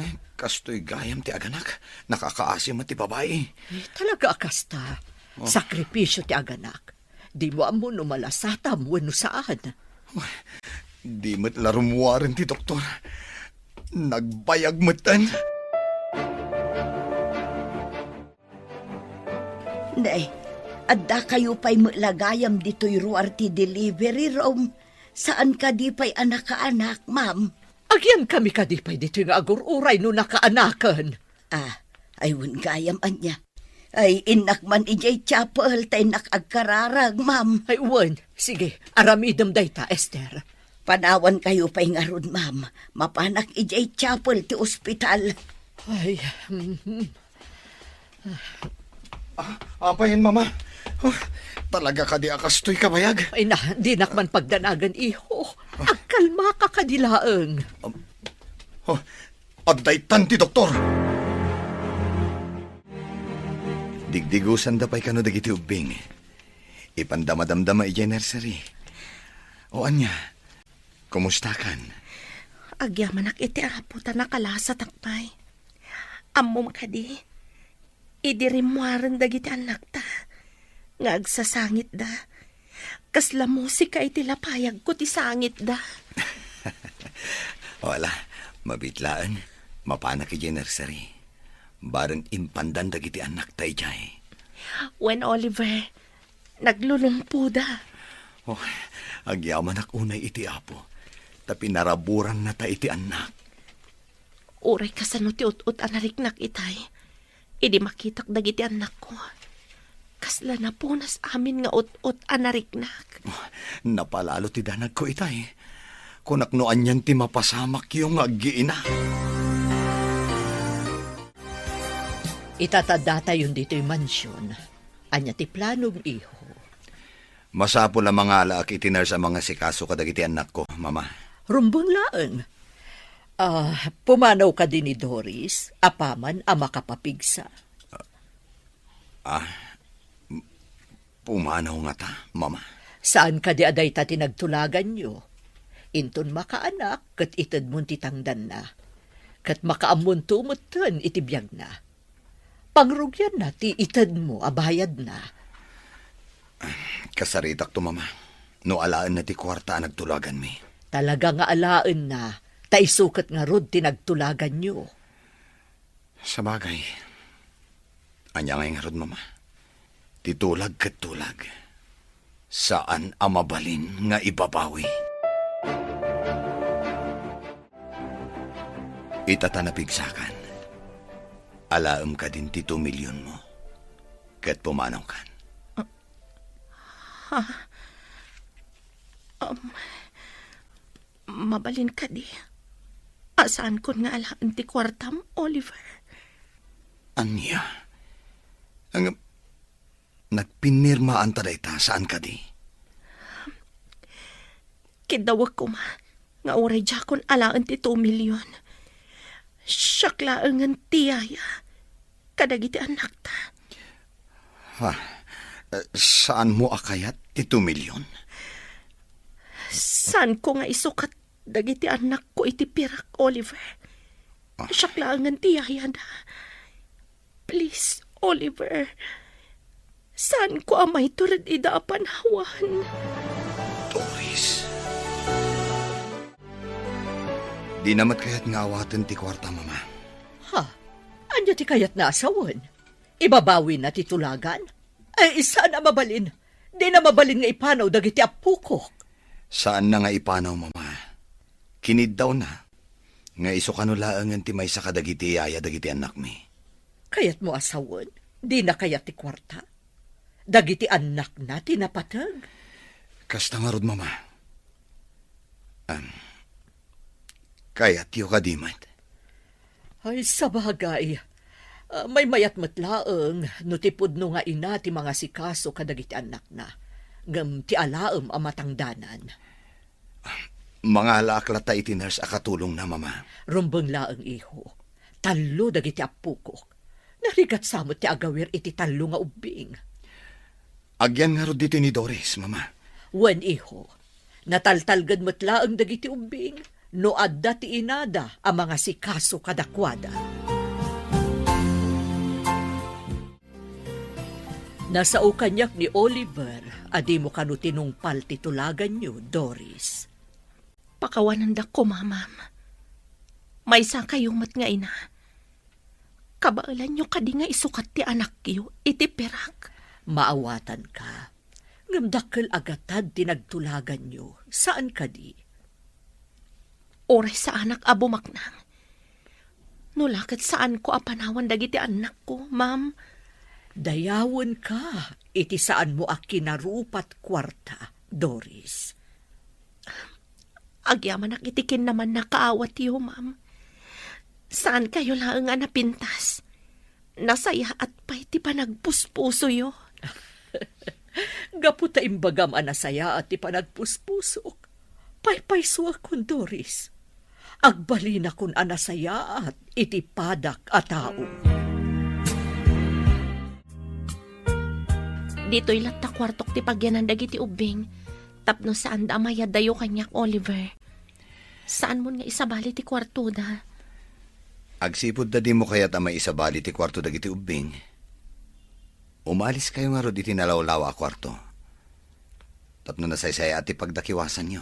Ay, kastoy gayam ti aganak. Nakakaasi met ti babai. Eh, talaga a kasta. Oh. Sakripisio ti aganak. Dimo ammo no malasatam wenno saan. Uy, di met la rummuaren ti doktor. Nagbayag metten. Nay, addakayo pay met la gayam ditoy ruar ti delivery room. Saan kadi pay a nakaanak, ma'am? Agyankami kadi pay ditoy nga agur-uray no nakaanaken? Ah, ay wen gayam ania. Ay, innak man idiay chapel ta innak agkararag, ma'am. Ay, wen. Sige, aramidem dayta, Esther. Panawankayo pay ngarud, ma'am. Mapanak idiay chapel ti ospital. Ay, mhm. Ah, apay, Mama? Ah, talaga kadi a kastoy kabayag? Ay na, dinak man pagdanagan, iho. Agkalmaka kadi laeng. Um, oh, adda itan ti doktor. Digdigusanda pay kano dagiti ubbing. Ipanda madamdama idiay nursery. O ania, kumustakan? Agyamanak iti Apo ta nakalasatak pay. Ammom kadi, idi rimmuaren dagiti annakta nga agsasangitda, kasla musika iti lapayagko ti sangitda. Wala, mabiit laeng, mapanak idiay nursery. Bareng impandan dagiti annakta idiay. Wen, Oliver, naglulumpoda. Oh, agyamanak unay iti Apo, ta pinaraburannata iti annak. Uray kasano ti ut-ot a nariknak itay, idi makitak dagiti annakko, kasla napunas amin nga ut-ot a nariknak. Oh, napalalo ti danagko itay. Kunak no anian ti mapasamakyo nga aggiina. Itatadatayon ditoy mansion. Ania ti planom, iho? Masapul a mangalaak iti nurse a mangasikaso kadagiti annakko, Mama. Rumbeng laeng. Ah, pumanaw kadi ni Doris, apaman a makapapigsa? Ah, m-, pumanaw ngata, Mama? Saan kadi a dayta ti nagtulaganyo? Inton makaanak, ket itedmon ti tangdanna. Ket makaammonto metten iti biagna. Pangrugianna ti itedmo a bayadna. Kasaritakto, Mama, no alaenna ti kuarta a nagtulaganmi. Talaga nga alaenna, ta isu ket ngarud ti nagtulaganyo. Sabagay, ania ngay ngarud, Mama? Ti tulag ket tulag. Saan a mabalin nga ibabawi. Ita ta napigsakan, alaem kadin ti two millionmo, ket pumanawkan. Ha? Um, mabalin kadi a saankon nga alaen ti kuartam, Oliver? Ania? Ang, nagpinirmaanta dayta, saan kadi? Kiddawek koma nga uray diakon alaen ti two million. Siak laengen ti yaya kadagiti annakta. Ha? Eh, saanmo a kayat ti two million? Saanko nga isukat dagiti annakko iti pirak, Oliver. Ah. Siak laengen ti yayada. Please, Oliver. Saanko a maitured ida a panawan. Doris. Dina met kayat nga awaten ti kuarta, Mama. Ha? Ania ti kayatna a sawen? Ibabawina ti tulagan? Ay, saan a mabalin. Dina mabalin nga ipanaw dagiti appokok. Saanna nga ipanaw, Mama. Kiniddawna nga isu kano laengen ti maysa kadagiti yaya dagiti annakmi. Kayatmo a sawen? Dina kayat ti kuarta? Dagiti annakna ti napateg? Kasta ngarud, Mama. Am, kayatyo kadi met? Ay, sabagay. Ah, maymayat met laeng no ti pudno nga ina ti mangasikaso kadagiti annakna, ngem ti alaem a matangdanan. Mangalaak latta iti nurse a katulongna, Mama. Rumbeng laeng, iho. Tallo dagiti appokok. Narigat sa met ti agawir iti tallo nga ubbing. Agyan ngarud ditoy ni Doris, Mama. Wen, iho. Nataltalged met laeng dagiti ubbing no adda ti inada a mangasikaso kadakuada. Nasao kaniak ni Oliver a dimo kano tinungpal ti tulaganyo, Doris. Pakawanendak koma, ma'am. Maysakayo met nga ina. Kabaelanyo kadi nga isukat ti anakyo iti pirak? Maawatanka. Ngem dakkel a gatad ti nagtulaganyo, saan kadi? Uray saanak a bumaknang. No la ket saanko a panawan dagiti annakko, ma'am. Dayawenka iti saanmo a kinarupat kuarta, Doris. Agyamanak iti kinamannakaawatyo, ma'am. Saankayo laeng a napintas. Nasayaat pay ti panagpuspusoyo. Gapu ta imbagam a nasayaat ti panagpuspusok, Paypaysuakon, Doris. Agbalinakon a nasayaat iti padak a tao. Ditoy latta kuartok ti pagyanan dagiti ubbing, tapno saanda a mayadayo kaniak, Oliver. Saanmon nga isabali ti kuartoda. Agsipud ta dimo kayat a maisabali ti kuarto dagiti ubbing, umaliskayo ngarud iti nalawlawa a kuarto. Tapno nasaysayaat ti pagdakiwasanyo.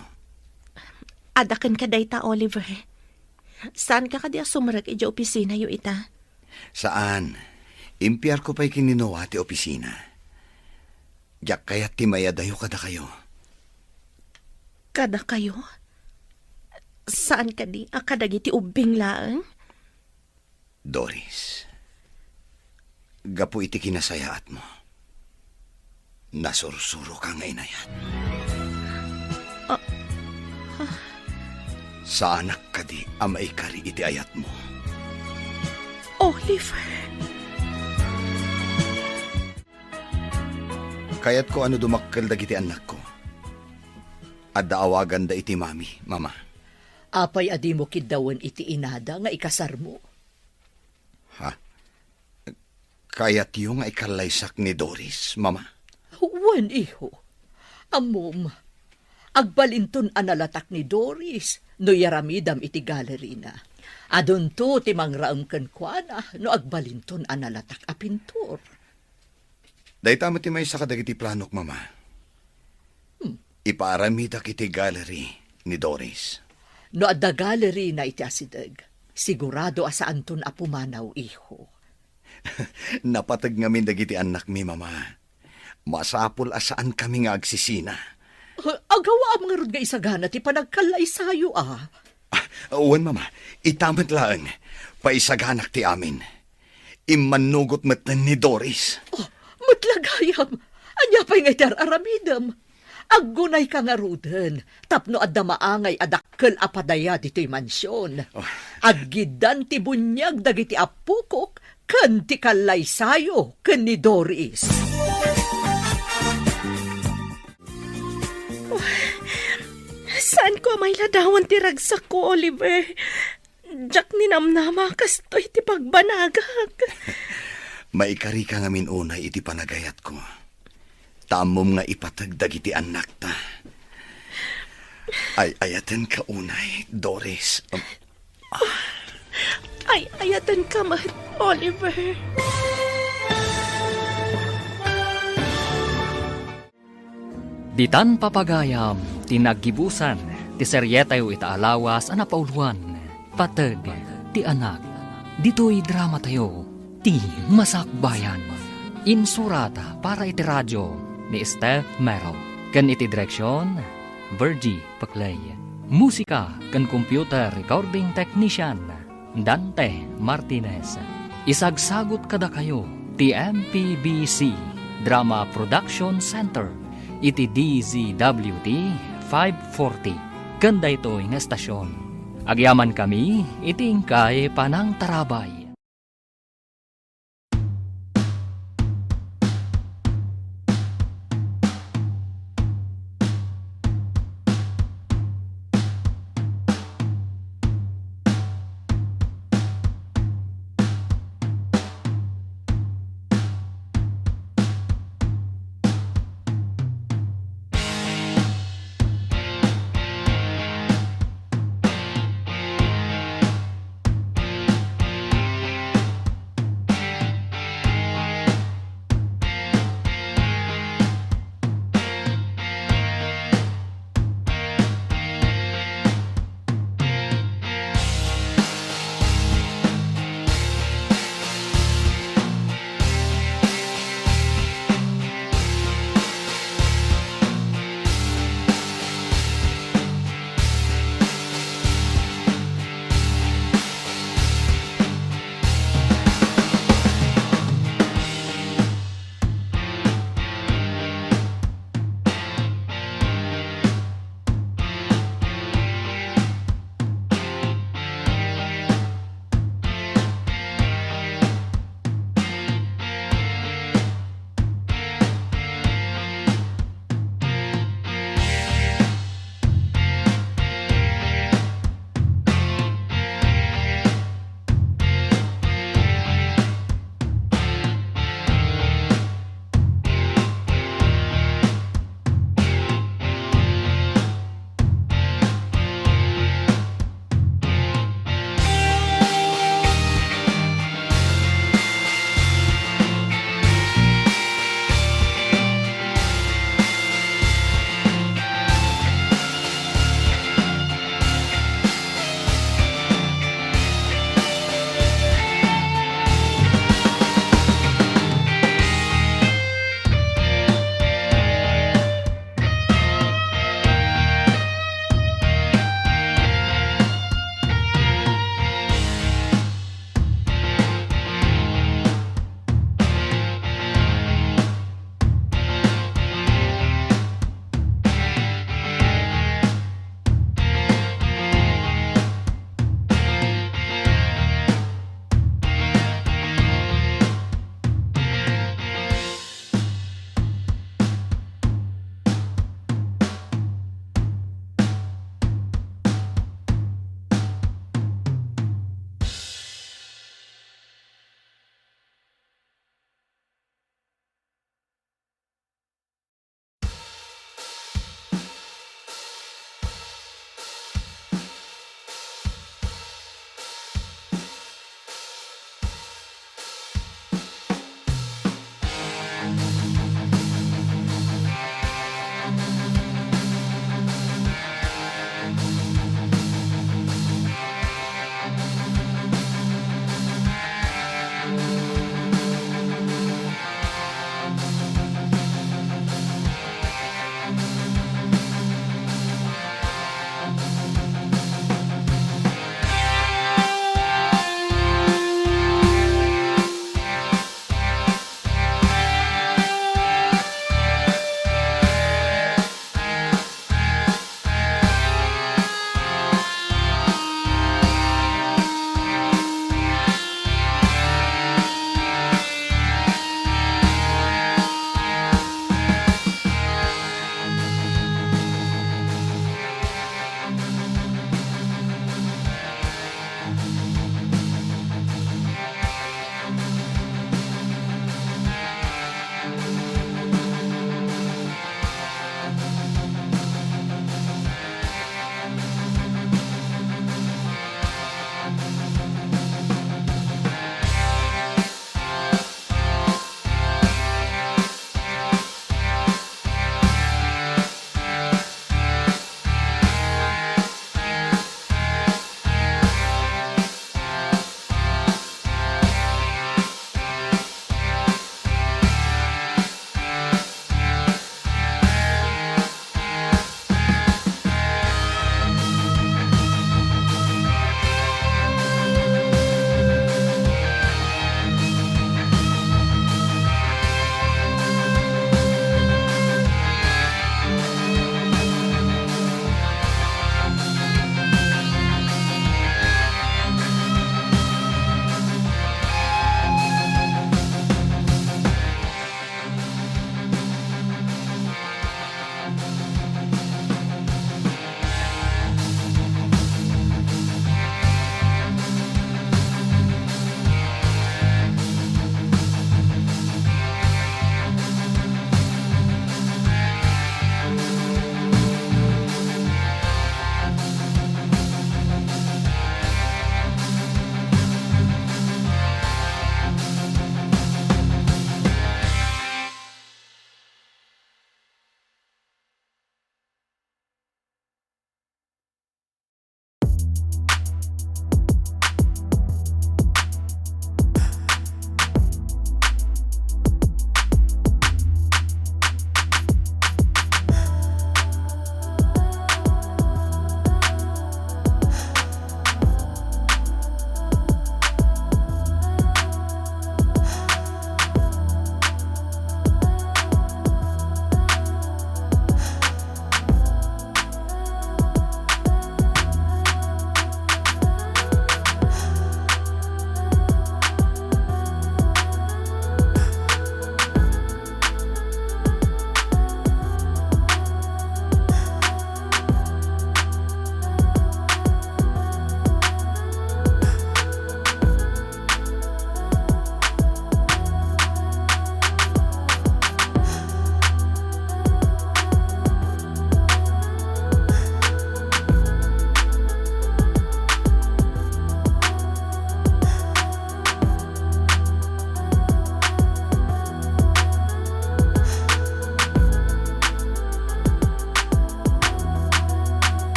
Adda kenka dayta, Oliver. Saanka kadi a sumrek idiay opisinayo ita? Saan. Impiarko pay ken ni Noah ti opisina. Diak kayat ti mayadayo kadakayo. Kadakayo? Saan kadi a kadagiti ubbing laeng? Doris, gapu iti kinasayaatmo, nasursuroka nga inayat. Ah, ah. Saanak kadi a maikari iti ayatmo? Oliver. Kayatko a no dumakkel dagiti annakko, adda awaganda iti mami, mama. Apay a dimo kiddawen iti inada nga ikasarmo? Ha? Kayatyo nga ikallaysak ni Doris, mama? Wen, iho. Ammom, agbalinton a nalatak ni Doris no iyaramidam iti galerina. Adunto ti mangraem kenkuana no agbalinton a nalatak a pintor. Dayta met ti maysa kadagiti planok, mama. Hmm. Ipaaramidak iti gallery ni Doris. No adda gallery na iti asideg, sigurado a saanton a pumanaw, iho. Napateg ngamin dagiti annakmi, mama. Masapul a saankami nga agsisina. Ah, agawaam ngarud nga isagana ti panagkallaysayo, a. Ah, wen, mama. Ita met laeng. Paisaganak ti amin. Immannugot metten ni Doris. Oh, met la gayam. Ania pay nga iti ar-aramidem? Aggunayka ngaruden tapno adda maangay a dakkel a padaya ditoy mansion. Oh. Aggiddan ti buniag dagiti appokok ken ti kallaysayo ken ni Doris. Oh, saanko a mailadawan ti ragsakko, Oliver. Diak ninamnama kastoy ti pagbanagak. Maikarika ngamin unay iti panagayatko. Ta ammom nga ipateg dagiti annakta. Ay-ayatenka unay, Doris. Um, Ay-ayatenka met, Oliver. Ditan papagayam ti naggibusan ti serietayo ita a lawas a napauloan, Pateg ti Anak. Ditoy dramatayo, Ti Masakbayan. Insurat para iti radio ni Steph Mero ken iti direksion, Virgie Paclay. Musika ken computer recording technician, Dante Martinez. Isagsagut kadakayo ti M P B C Drama Production Center iti D Z W T five forty ken daytoy nga estasion. Agyamankami iti inkay panangtarabay.